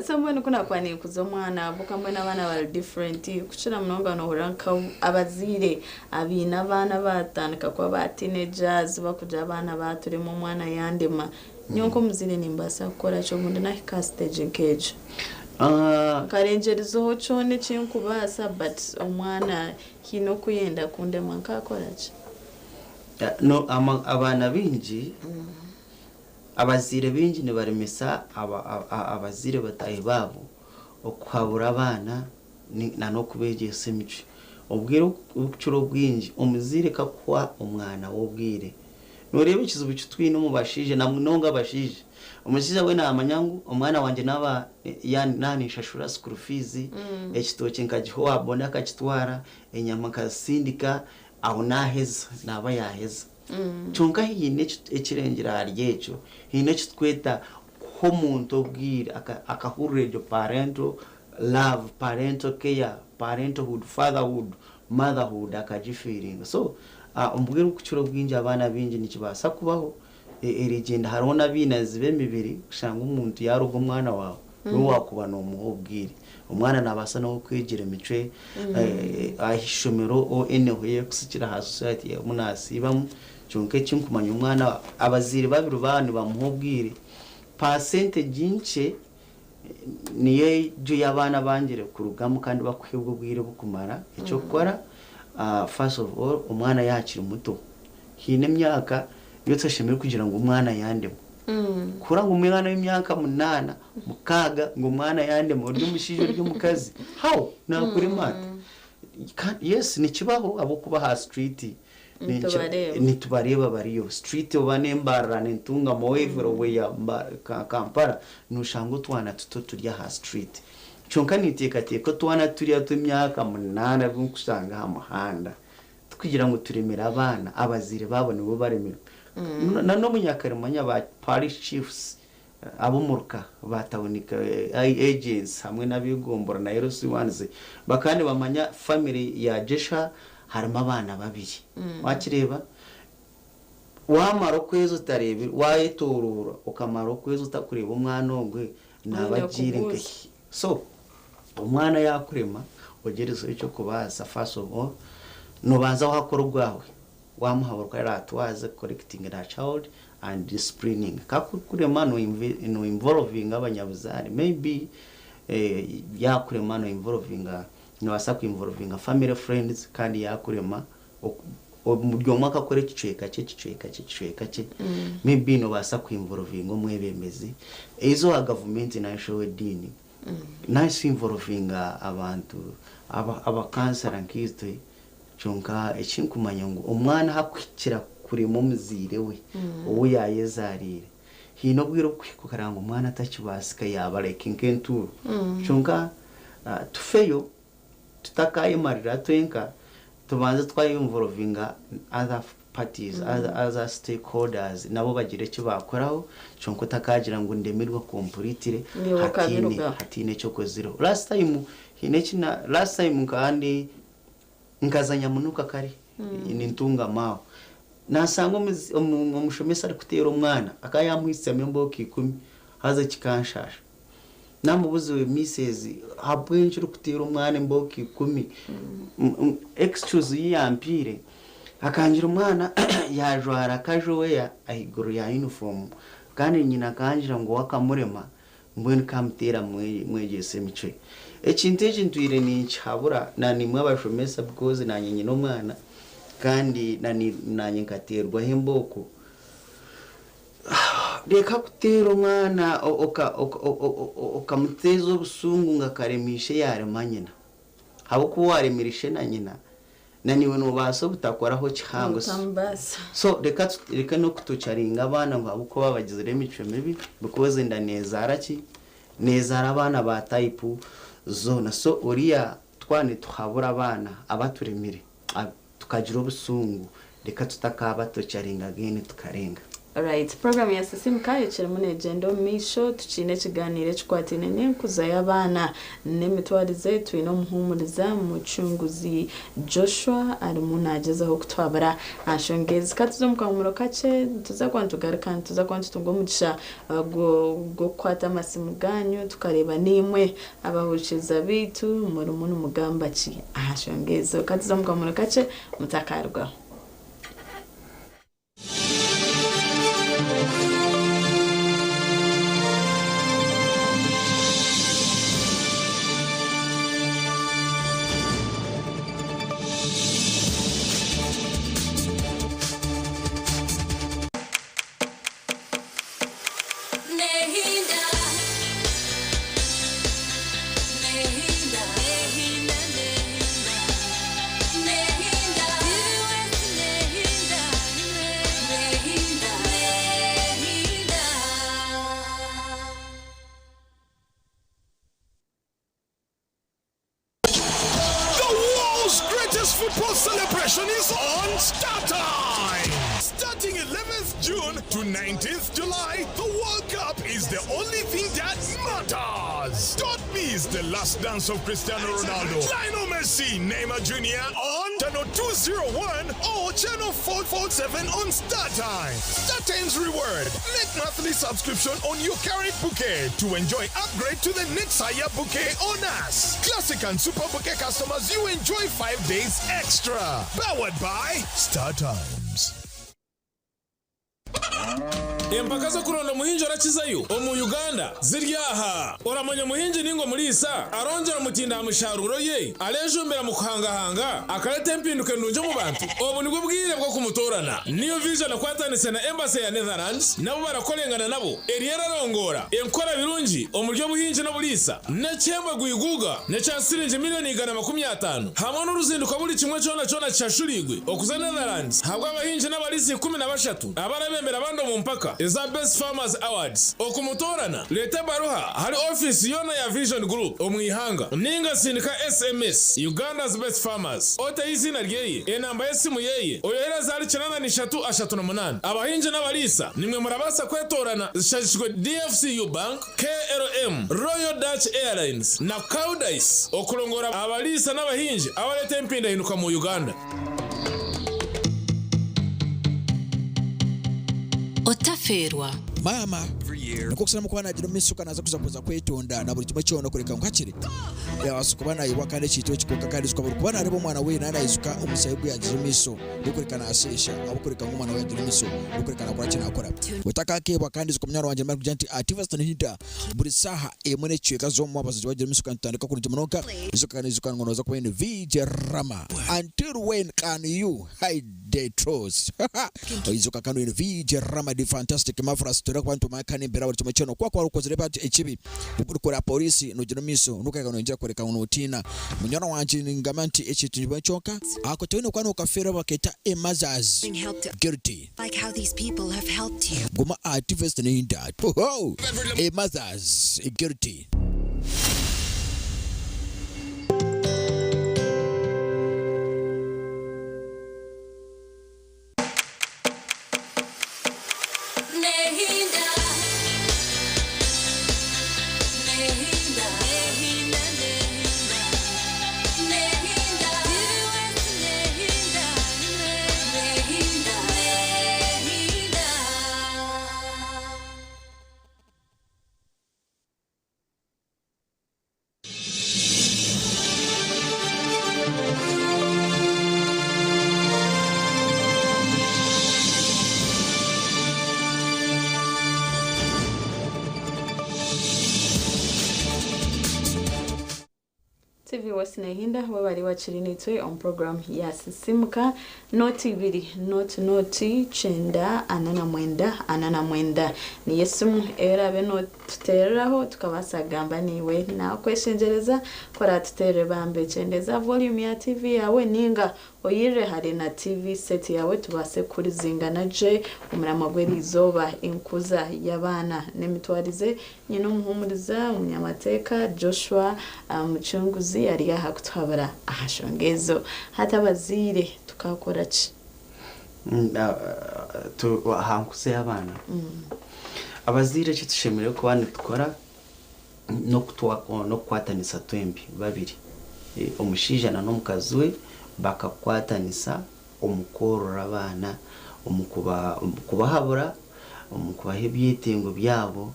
So mbwenu ku nakuba ninkuza omwana ahabw'okuba mbwenu abaana bari different kukira munonga nohurira nka abazaire Abaine abaana baatandika kuba ba teenagers bakugira abaana baaturema omwana yandema. Nyowe nk'omuzaire nimbaasa kukora ki obundi nahika aha stage nk'egyo? Nkarengyerizeho kyona eki nkubaasa but omwana haine oku yenda kundema nkaakora ki?
No, abaana baingi, abazaire baingi nibaremesa abazaire bataahi baabo okuhabura abaana na n'okubeegyesa emicwe. Obwire oburikukira obwingi, omuzaire ku arikuha omwana we obwire, nooreeba ekizibu ki twine omu bashaija na munonga abashaija. Omushaija we naamanya ngu omwana wangye naaba naaba ninshashura school fees, ekitookye nkagiha owa boda akakitwara, enyama nkazisindika, aho naaheza, naaba yaaheza. Kyonka haine ekirengire ahari ekyo, haine eki turikweta kuha omuntu obwire akahurira egyo parental love, parental care, parenthood, fatherhood, motherhood akagifiiringa. So omu bwire obukukira obwingi abaana baingi nikibaasa kubaho erigyenda hariho n'abainazi b'emibiri kushanga omuntu yaaroga omwana waawe niwe waakuba noomuha obwire. Omwana naabaasa nawe kwegyera emicwe aha ishomero or anywhere kusikira aha society omu naasiibamu kyonka eki nkumanya omwana abazaire babiri baaba nibamuha obwire percentage nkye Niyo egyo ei abaana bangire kurugamu kandi bakuheebwa obwire bukumara eky'okukora. First of all omwana yaaba akiri muto, haine emyaka ei otashemereire kugira ngu omwana yandema. Kuhurira ngu omwana w'emyaka munaana, mukaaga ngu omwana yandema ori omushaija ori omukazi, how? Naakurema ata? Yes nikibaho ahabw'okuba aha street
Nitubareeba.
Nitubareeba bariyo. Street oba n'e Mbarara n'Entungamo everywhere Kampala noshanga otwana tuto turi aha street. Kyonka ninteekateeka otwana turiya tw'emyaka munaana abu nkushanga aha muhanda tikugira ngu turemire abaana, abazaire baabo nibo baremirwe. Na n'omunyakarimanya ba parish chiefs Ab'omuruka ba tawuni agents hamwe n'ab'eigombora na LC ones bakaba nibamanya famire ya Jesha harimu abaana babiri. Wakireeba? Wamara okwezi otareebire, wayetoroora okamara okwezi otakureeba omwana ogwe naaba
Oine
agiire
kubuuza.
nkahi? So, omwana yakurema, Ogyerizeho eky'okubaasa first of all nobanza wakora ogwawe wamuhabura oku aratwaze correcting that child and disciplining kakukurema no involvinga abanyabuzaare maybe yakurema no involvinga nobaasa ku involvinga family friends kandi yakurema buri omwe akakora ekicweka kye ekicweka kye ekicweka kye maybe nobaasa ku involvinga omwebembezi eizooba gavumenti nari ow'ediini Nice involvinga abantu abakansara nkaitwe kyonka ekinkumanya ngu omwana ahakuhikira kurema omuzaire we ou yayezariire haine obwire obukuhika okareba ngu omwana takibaasika yaba like nk'entuuru kyonka tufeyo tutakayemarira twenka tubanze twa involvinga other parties, other stakeholders nabo bagire eki baakoraho kyonka otakagira ngu ndemirwe completely
Niiwe
hataine
okabirugaho.
hataine eki okozireho. Last time haine eki na last time nkaba ndi nkaza Nyamunuka kare nintungama aho naashanga omuzi omu omushomesa arikuteera omwana akaba yaamuhitsyamu embooko ikumi haza kikanshaasha. Namubuza iwe Misses ahabw'enki orikuteera omwana embooko ikumi? Excuse ei yampiire akangira omwana yajwara casual wear ahaiguru ya uniform kandi nyina akangira ngu we akamurema mbwenu kamuteera mwegyese emicwe. Ekintu eki ntwire ninkihabura na nimwe abashomesa because nanye nyine omwana kandi nanye nkateerwaho embooko. Reka kuteera omwana okamuteeza obusungu ngu akarema ishe yaarema nyina. Ahabw'okuba waaremire ishe na nyina, na naiwe noobaasa obutakoraho kihango. So reka reka n'okutocaringa abaana ngu ahabw'okuba bagizire emicwe mibi because enda neezaara ki? Neezaara abaana ba type zoona. So oriya twaba nituhabura abaana abaturemire, Tukagira obusungu reka tutakaabatocaringa again tukarenga.
Alright, program ya Sisimuka ekirimu negyenda omu maisho, tukiine ekiganiiro ekikwataine n'enkuza y'abaana n'emitwarize, twine omuhuumuriza Mucunguzi Joshua arimu nagyezaho kutuhabura aha nshonga ezi. Katuze omu kahumuro kakye, nituza kuba nitugaruka nituza kuba nitutunga omugisha gw'okukwata amasimu ganyu tukareeba naimwe Abahurikiza baitu murimu nimugamba ki aha nshonga ezo? Ka tuze omu kamuri kakye mutakarugaho.
The world's greatest football celebration is on StarTimes! Starting 11th June to 19th July, the World Cup is the only thing that matters! Don't miss the last dance of Cristiano Ronaldo, Lionel Messi, Neymar Jr. on channel 201 or channel 447 on StarTimes. StarTimes Reward. Make monthly subscription on your current bouquet to enjoy upgrade to the next higher bouquet on us. Classic and Super Bouquet customers, you enjoy 5 days extra. Powered by StarTimes.
Empaka z'okuronda omuhingi orakizayo omu Uganda ziri aha. Oramanya omuhingi ninga omuriisa arongyera omutindo aha misharuuro ye, arejumbira mu kuhangahanga akareta empinduka endungi omu bantu? Obu nibwo bwire bw'okumutoorana. New Vision ekwatanise na Embassy ya Netherlands nabo barakorengana nabo eriyo erarongoora enkora birungi omuri obuhingi n'oburiisa n'ekihembo gwiguuga n'ekya siringi miriyoni 150 hamwe n'oruzinduko buri kimwe kyona kyona kishashuriirwe okuza Netherlands ahabw'abahingi n'abariisa 13 abarabembera abandi omu mpaka eza Best Farmers Awards. Okumutoorana, reeta ebaruha ahari ofiisi yoona ya Vision Group omu ihanga ninga sindika SMS Uganda's Best Farmers oteho eiziina ryeye, enamba y'esimu yeye, oyohereze ahari 83 38. Abahingi n'abariisa nimwe murabaasa kwetoorana zishagikirwe DFCU Bank, KLM, Royal Dutch Airlines na Koudijs okurongoora abariisa n'abahingi abareeta empindahinduka mu Uganda.
Okufeerwa.
Maama nikwo kusalamu kuba nagira omumaisho ka naza kuza kuza kwetonda na buri kimwe kyona kureka ngu hakiri yabaasa kuba nayebwa kandi ekintu eki kwonka kandi ijuka buri kuba nareeba omwana we nanayijuka omushayi ogu yagize omumaisho nokureka nasheesha ahabw'okureka ngu omwana we yagira omumaisho nokureka nakora ki nakora otakakebwa kandi ijuka munywani wangye nimara kugira nti ativaston hinda buri saaha emwe n'ekicweka z'omumwabazyo wagira omumaisho kandi tutandika kurungi munonga ijuka kandi ijuka ngu noza kuba VJ Rama until when can you hide The truth. Oizuka kandi oine VJ Rama the fantastic marvelous tura kuba nitumanya kandi embera buri kimwe kyona okuba kwari okozire bati ekibi orikora polisi nogira omu maisho nokureka noyongyera kworeka ngu notiina. Munywani wangye ningamba nti eki nikimwe kyonka ako toine kuba nokafeerwa baketa a mother's guilty. Guma aha TV neinda. A mother's guilty.
TV West Nehinda webari wakiri nitwe omu program ya Sisimuka noti ibiri noti noti kyenda ana na mwenda ana na mwenda niyo esimu erabe notutereraho tukabaasa kugamba niiwe nakweshengyereza koratuterere bambe kyendeza volume ya TV yawe ninga oyirire hare na TV set yawe tubaase kurizingana gye omuramwa gw'erizooba enkuza y'abaana n'emitwarize nyine omuhumuriza omunyamateeka Joshua Mucunguzi ari aha kutuhabura aha nshonga ezo hati abazaire tukakora ki?
Aha nkuza y'abaana abazaire eki tushemereire kuba nitukora n'okukwatanisa twembi babiri omushaija n'omukazi we bakakwatanisa omu kworora abaana omu kubahabura omu kubaha ebyetengo byabo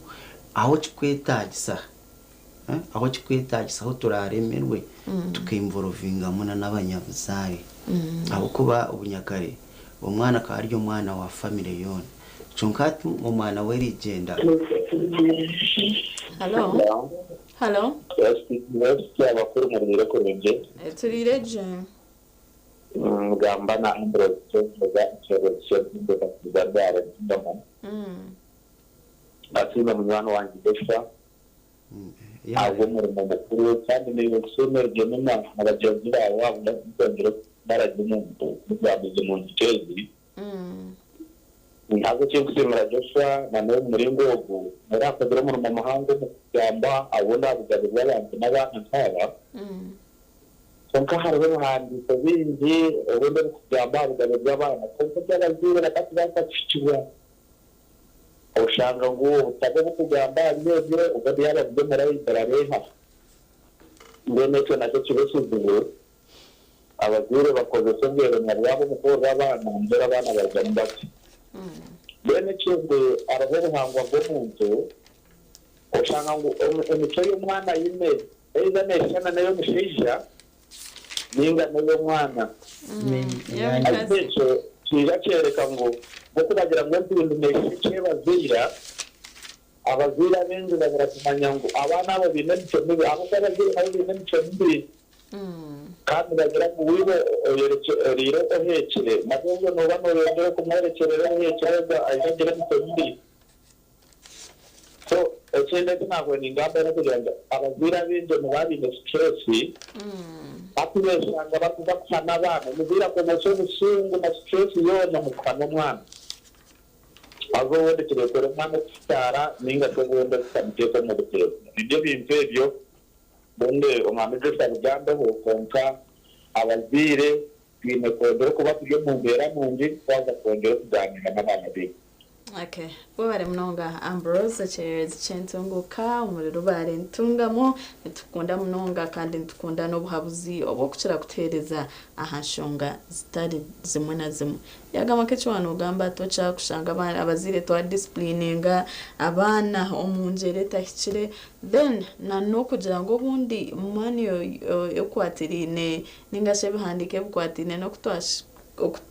ahu kikwetaagisa ahu kikwetaagisa ahu turaremerwe tukainvorovingamu n'abanyabuzaare ahabw'okuba obunyakare omwana akaba ari omwana wa famire yoona kyonka hati omwana we erigyenda.
Halo. Halo.
Abakuru muriire kurungi.
Turiire gye.
Ngamba na Ambrose Kyemweza ekyaro ky'Embeba Kizandare Ndomo. Nasiima munywani wangye Joshua ahabw'omurimo mukuru kandi naiwe nkusiimire Jemima na bagyenzi baawe ahabw'okwongyera kumara gye omu nziika ezi. Haza eki nkusiimira Joshua na n'omu muringo ogu orakozire omurimo muhango omu kugamba obundi aha bugabe bw'abantu n'abaana nk'aba. Kwonka hariho ebihandiiko bingi obundi ebirikugamba aha bugabe bw'abaana kwonka eby'abazaire batakubaasa kuhikibwa. Oshanga ngu obutabo oburikugamba ahari ebyo obundi yaaba buri omu rayibulare eha. Mbwenu ekyo nakyo kiba ekizibu, abazaire bakozesa obweremwa bwabo omu kworora abaana mbwenu abaana barugamu bati. Mbwenu ekindi hariho obuhangwa bw'omuntu, oshanga ngu emicwe y'omwana aine either neeshushana n'ey'omushaija nainga n'ey'omwana. Haza ekyo kiija kyoreka ngu nk'oku bagira ngu empindu neeshusha eki ebazaira, abazaire abaingi babura kumanya ngu abaana abo baine emicwe mibi ahabw'okuba abazaire nabo baine emicwe mibi. Kandi nibagira ngu waaba oriire oheekire, nabwo obwo nooba nooyongyera kumworekyerera oheekire ogwo aije agire emicwe mibi. So ekindi eki naahuurira ningamba n'okugira ngu abazaire abaingi nibaba baine stress hati weshanga barikuza kuhana abaana, omuzaire akomesa obusungu na stress yoona omu kuhana omwana. Haza obundi kireetera omwana okuhutaara nainga shi obundi okutamuteeka omu buteeka. Nibyo ebintu ebyo obundi omwami Joshua abigambeho kwonka abazaire twine kwongyera okuba turi omu mbeera nungi twaza kwongyera okugaaniira n'abaana baitu.
Okay. Webare munonga Ambrose, ekyererezi ky'entunguka omuri Rubare Ntungamo. Nitukunda munonga kandi nitukunda n'obuhabuzi obw'okukira kutuheereza aha nshonga zitari zimwe na zimwe. Yagamba nk'eki waanogamba tokira kushanga abazaire twa disciplininga abaana omu ngyera etahikire then na n'okugira ngu obundi manual ekwatiraine ninga shi ebihandiiko ebikwatiraine n'oku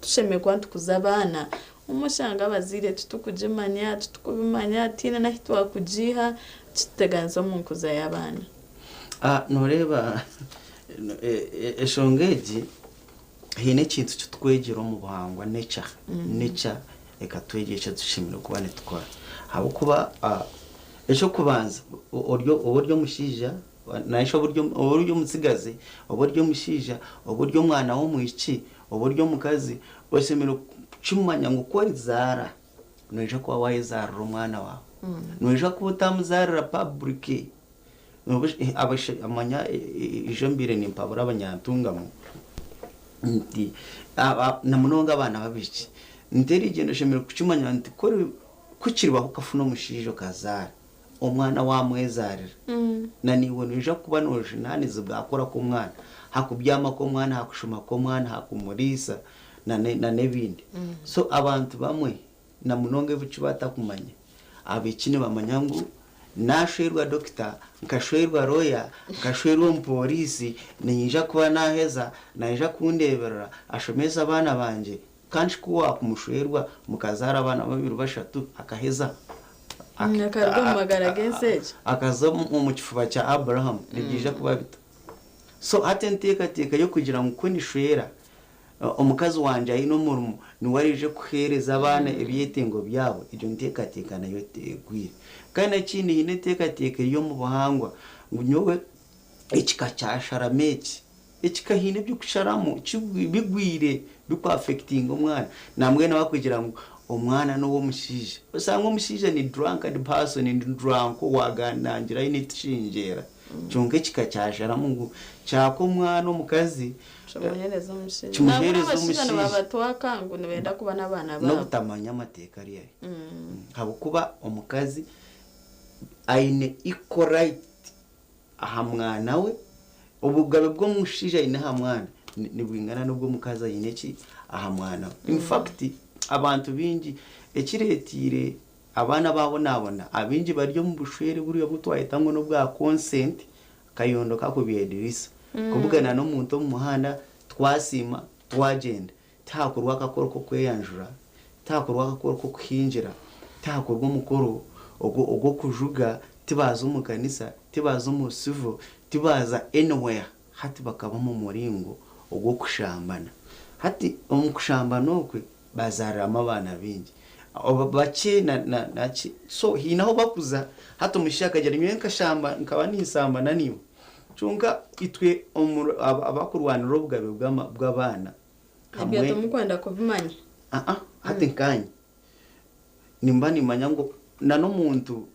tushemereire kuba nitukuza abaana, omwe oshanga abazaire titukugimanya, titukubimanya, tihaine n'ahu twakugiiha, kituteganisa omu nkuza y'abaana.
Ah, noreeba enshonga egi, haine ekintu kitwegyera omu buhangwa, nature. Nature ekatwegyesa tushemereire kuba nitukora, ahabw'okuba ekyokubanza, oba ori omushaija naisha oba ori omutsigazi, oba ori omushaija, oba ori omwana w'omwishiki, oba ori omukazi, oshemereire kukimanya ngu ku orizaara, noija kuba wayezaarira omwana waawe, noija kuba otamuzaarira public. Manya ijo mbiire nimpabura abanyantungamo nti na munonga abaana b'abaishiki nti erigyendo oshemereire kukimanya nti kukiribaho okafuna omushaija okazaara omwana, wamwezaarira, na niiwe noija kuba nojunaanizibwa hakora kw'omwana, hakubyama kw'omwana, hakushoma kw'omwana, hakumuriisa na n'ebindi. So abantu bamwe na munonga ebi batakumanya, abaishiki nibamanya ngu nashwerwa dokita, nkashwerwa lawyer, nkashwerwa omupoliisi, ninyija kuba naheza naija kundeberera, ashomese abaana bangye. Kandi ku wakumushwerwa mukazaara abaana babiri, bashatu, akaheza
Akaruga omu magara g'ensi egi.
Akaza omu kifuba kya Abrahamu, nibyija kuba bita? So hati enteekateeka y'okugira ngu ku nishwera omukazi wangye aine omurimo, niwe araije kuheereza abaana ebyetengo byabo, egyo nteekateeka nayo egwire. Kandi ekindi, haine enteekateeka eri omu buhangwa ngu nyowe ekika kyasharamu eki, ekika haine eby'okusharamu bigwire bikuaffectinga omwana. Nambwenu bakugira ngu omwana n'ow'omushaija, osanga omushaija ni drunkard person, ni drunk, waganangira aine tushingyera, kyonka ekika kyasharamu ngu kyaka omwana omukazi.
Kimuheereza omushaija.
Kimuheereza
Nabwo abashaija
omushaija.
nibabatwaka ngu nibenda kuba n'abaana baabo.
N'obutamanya amateeka ari ayo, habwokuba omukazi aine equal right aha mwana we. Obugabe bw'omushaija aine aha mwana nibwingana n'obw'omukazi aine ki aha mwana we. In fact, abantu bingi ekireetiire abaana babonabona, abingi bari omu bushwere buriya obu twayeta ngu n'obwa consent, kayondo kakubyedirisa, kubugana n'omuntu omu muhanda, twasiima, twagyenda, tihakorwa akakoro k'okweyanjura, tihakorwa akakoro k'okuhingira, tihakorwa omukoro ogw'okujuga, tibaza omu kanisa, tibaza omu civil, tibaza anywhere. Hati bakaba omu muringo ogw'okushambana. Hati omu kushambana okwe bazariramu abaana bingi. Oba bakye na so hiine aho bakuza. Hati omushaija akagira, nyowe nkashamba, nkaba ninsambana niwe. Kyonka itwe abakurwanira obugabe bw'abaana
Ebyo tumukwenda kubimanya.
Ah, hati nkanye nimba nimanya ngu na n'omuntu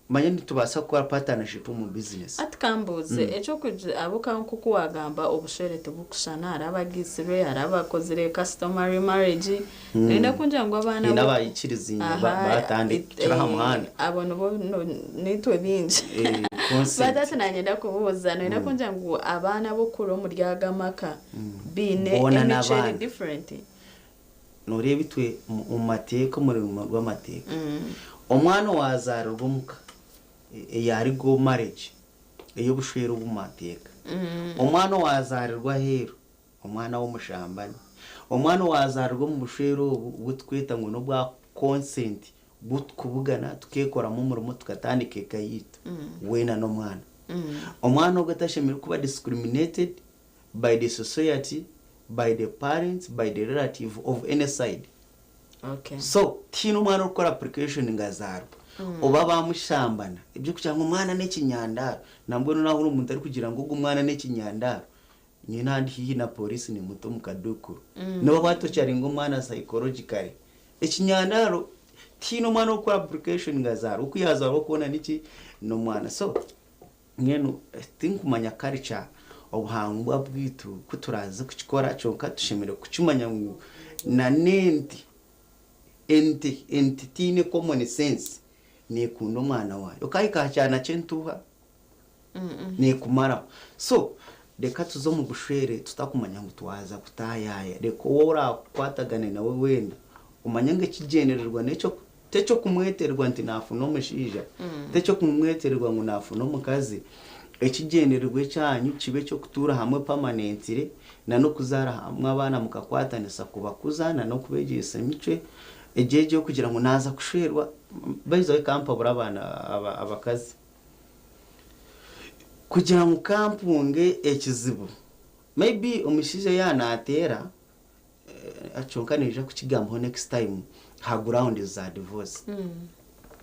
manya nitubaasa kukora partnership omu business.
Ati kambuuze, ekyokugira abo nkuku wagamba, obushwere tibukushana, hari abagiisirwe, hari abakozire customary marriage. Nenda kungira ngu abaana
Hiine abayikiriziine batandikira aha muhanda.
Abo nibo nitwe bingi.
Consent.
Batati nanyenda kubuuza, nenda kungira ngu abaana b'okukura omuri aga maka biine
Boona
emicwe eri
n'abaana.
different.
Noreeba itwe mu mateeka, omurimo gw'amateeka, omwana owazaarirwa omuka eyarigo marriage, ey'obushwere obu mateeka, omwana owazaarirwa aheeru, omwana w'omushambani, omwana owazaarirwa omu bushwere obu obutukweta ngu n'obwa consent, butukubugana tukeekoramu omurimo, tukatandika eka yiitu, weena n'omwana. Omwana ogwo atashemereire kuba discriminated by the society, by the parents, by the relative of any side. So tihaine omwana orikukora application nga azaarwa oba bamushambana. Ebyo kugira ngu omwana n'ekinyandaro, nambwenu nahurira omuntu arikugira ngu ogu omwana n'ekinyandaro, nyine ahandi hiihi na polisi ni muto omu kadukuru, nibo batokyaringa omwana psychologically ekinyandaro. Tihaine omwana orikukora application nga azaarwa, oku yazaarwa okwona niki n'omwana. So mbwenu tinkumanya culture, obuhangwa bwitu ku turaze kukikora, kyonka tushemereire kukimanya ngu na n'ente. Ente ente tiine common sense nekunda omwana waayo. Okahika aha kyana ky'entuuha nekumaraho. So reka tuze omu bushwere tutakumanya ngu twaza kutaayaaya. Reka ou orakwatagane nawe weena omanye ngu ekigyendererwa n'ekyo t'eky'okumwetererwa nti naafuna omushaija, t'eky'okumwetererwa ngu naafuna omukazi. Ekigyendererwa ekyanyu kibe eky'okutuura hamwe permanently nan'okuzaara hamwe abaana mukakwatanisa kubakuza nan'okubegyesa emicwe egyo egyo kugira ngu naaza kushwerwa by the way kampabure abaana abakazi kugira ngu kampunge ekizibu maybe omushaija yaaba naateera Kyonka naija kukigambaho next time aha grounds za divorce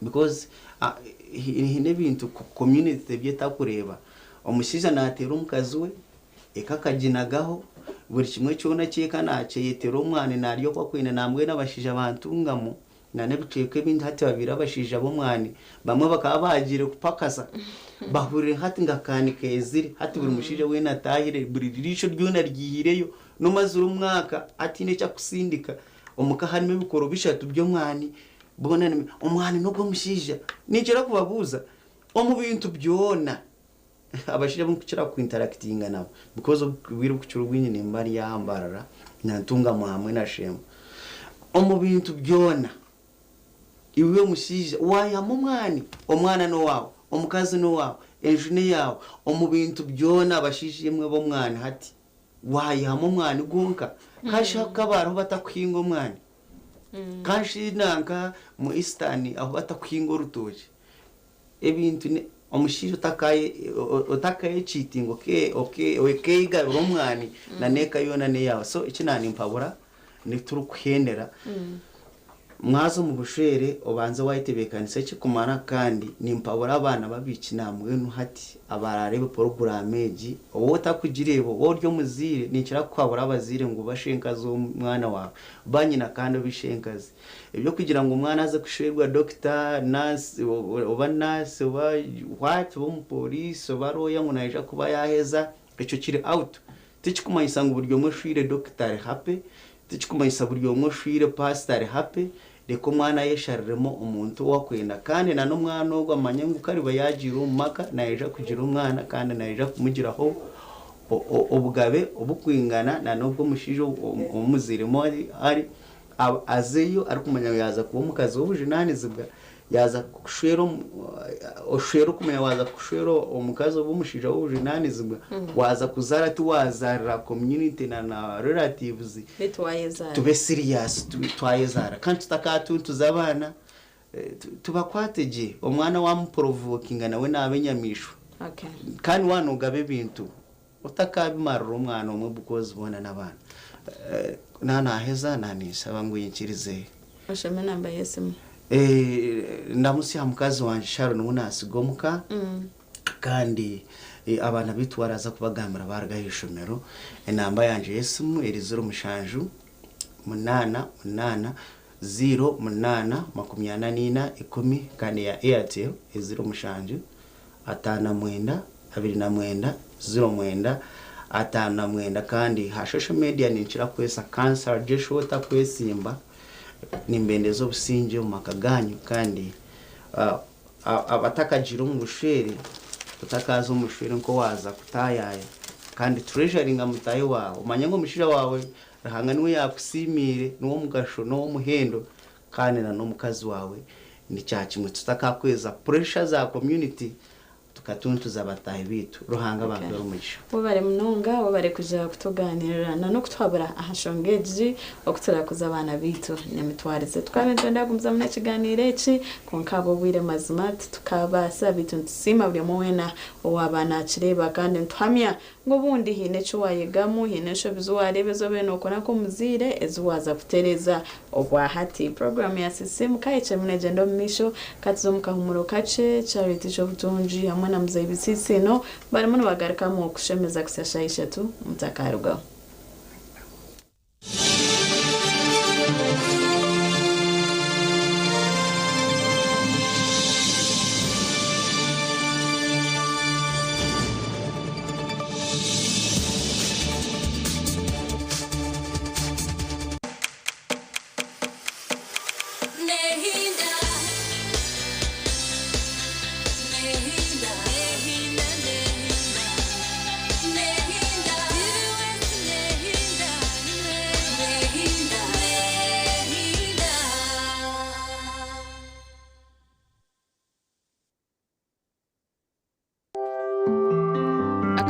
because haine ebintu community ebi etakureeba. Omushaija nateera omukazi we, eka akaginagaho, buri kimwe kyona eky'eka nakyeyetera omwani narya oku akwenda nambwenu abashaija ba Ntungamo Na n'ebicweka ebindi hati babaire abashaija b'omwani bamwe bakaba baagiire kupakasa bahurire hati ngu akaani keezire hati buri mushaija weena ataahire buri riisho ryona ryihireyo n'omazire omwaka hataine eki akusindika omuka harimu ebikoro bishatu by'omwani boona ni omwani n'ogw'omushaija. Ninkira kubabuuza omu bintu byona abashaija abu ndikukira ku interactinga nabo because obwire obukukira obwingi nimba ndi aha Mbarara na Ntungamo hamwe na Shembo. Omu bintu byona iwe omushaija wayihamu omwani, omwana n'owaawe, omukazi n'owaawe, enju n'eyaawe, omu bintu byona abashaija imwe b'omwani hati wayihamu omwani gwonka kashi hakaba hariho batakuhinga omwani? Kashi nanka mu Eastern ahu batakuhinga orutookye? Ebintu ni omushaija otakayekiitinga okegabira omwani na n'eka yoona n'eyaawe. So eki naanimpabura niturikuhendera mwaza omu bushwere obanze wayetebeekanisa ekikumara kandi nimpabura abaana b'abaishiki nambwenu hati abaraareebe poroguraamu egi waaba otakugireeba oba ori omuzaire ninkira kuhabura abazaire ngu ba shenkazi w'omwana waawe ba nyina kandi obe ishenkazi. Eby'okugira ngu omwana aze kushwerwa dokita, nurse oba nurse oba what oba omupoliisi oba lawyer ngu naija kuba yaheza, ekyo kiri out. Tikikumanyisa ngu buri omwe oshweire dokita ari happy, tikikumanyisa buri omwe oshweire pastor ari happy, reka omwana ayeshariremu omuntu ou akwenda kandi na n'omwana ogwo amanye ngu ku ariba yagiire omu maka naija kugira omwana kandi naija kumugiraho obugabe obukwingana na n'obw'omushaija omuzairemu ari. Azeyo arikumanya ngu yaaza kuba omukazi w'obujunaanizibwa, yaaza kushwera oshwere orikumanya waaza kushwera omukazi oba omushaija w'obujunaanizibwa, waaza kuzaara tiwaazaarira community na na relatives,
Beitu waayezaara.
tube serious twayezaara kandi tutakatuntuza abaana, tubakwate gye, omwana waamuprovokinga nawe naaba enyamaishwa
Okay.
kandi waaba noogaba ebintu Otakabimarira omwana omwe because boona n'abaana. Na naheza na ninshaba ngu oinkirize.
Oshome enamba y'esimu.
Ndamutsya aha mukazi wangye Sharon ou nasiga omuka kandi abaana baitu waraza kubagambira baruga aha ishomero. Enamba yangye y'esimu eri ziro mushanju munaana munaana ziiro munaana 44 10 kandi eya Airtel eri 07 59 29 09 59 kandi ha social media ninkira kukozesa Councillor Joshua Otakwesimba nimbendeza obusingye omu maka ganyu kandi abatakagiire omu bushwere otakaza omu bushwere nk'owaza kutayaaya kandi treasuringa mutaahi waawe omanye ngu omushaija waawe Ruhanga niwe yakusiimiire niw'omugasho n'ow'omuhendo Kandi na n'omukazi waawe ni kya kimwe tutakakweza pressure za community tukatuntuza bataahi baitu. Ruhanga abampere omugisha.
Webare munonga webare kuja kutuganirira na n'okutuhabura aha nshonga egi oku turakuze abaana baitu n'emitwarize. Tukaba nitwenda kugumizamu n'ekiganiiro eki kwonka ahabw'obwire mazima titukabaasa beitu nitusiima buri omwe weena owaaba nakireeba kandi nituhamya Ngu obundi haine eki waayegamu, haine enshobi zi waareeba ezi obaire nookora nk'omuzaire ezi waaza kutereeza obwa hati. Puroguraamu ya Sisiimuka ekyarimu neegyenda omu maisho. Ka tuze omu kahumuro kakye. Charity Kyobutungi hamwe na Muzeeyi Bisiisiino barimu nibagarukamu kushemeza kuhitsya shaaha ishatu. Mutakarugaho.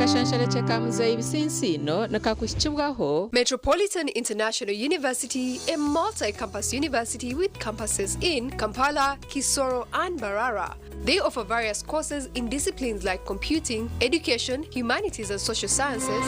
Akashansharekye ka Muzeeyi Bisinsiino nikakuhikibwaho.
Metropolitan International University, a multi-campus university with campuses in Kampala, Kisoro, and Mbarara. They offer various courses in disciplines like computing, education, humanities and social sciences,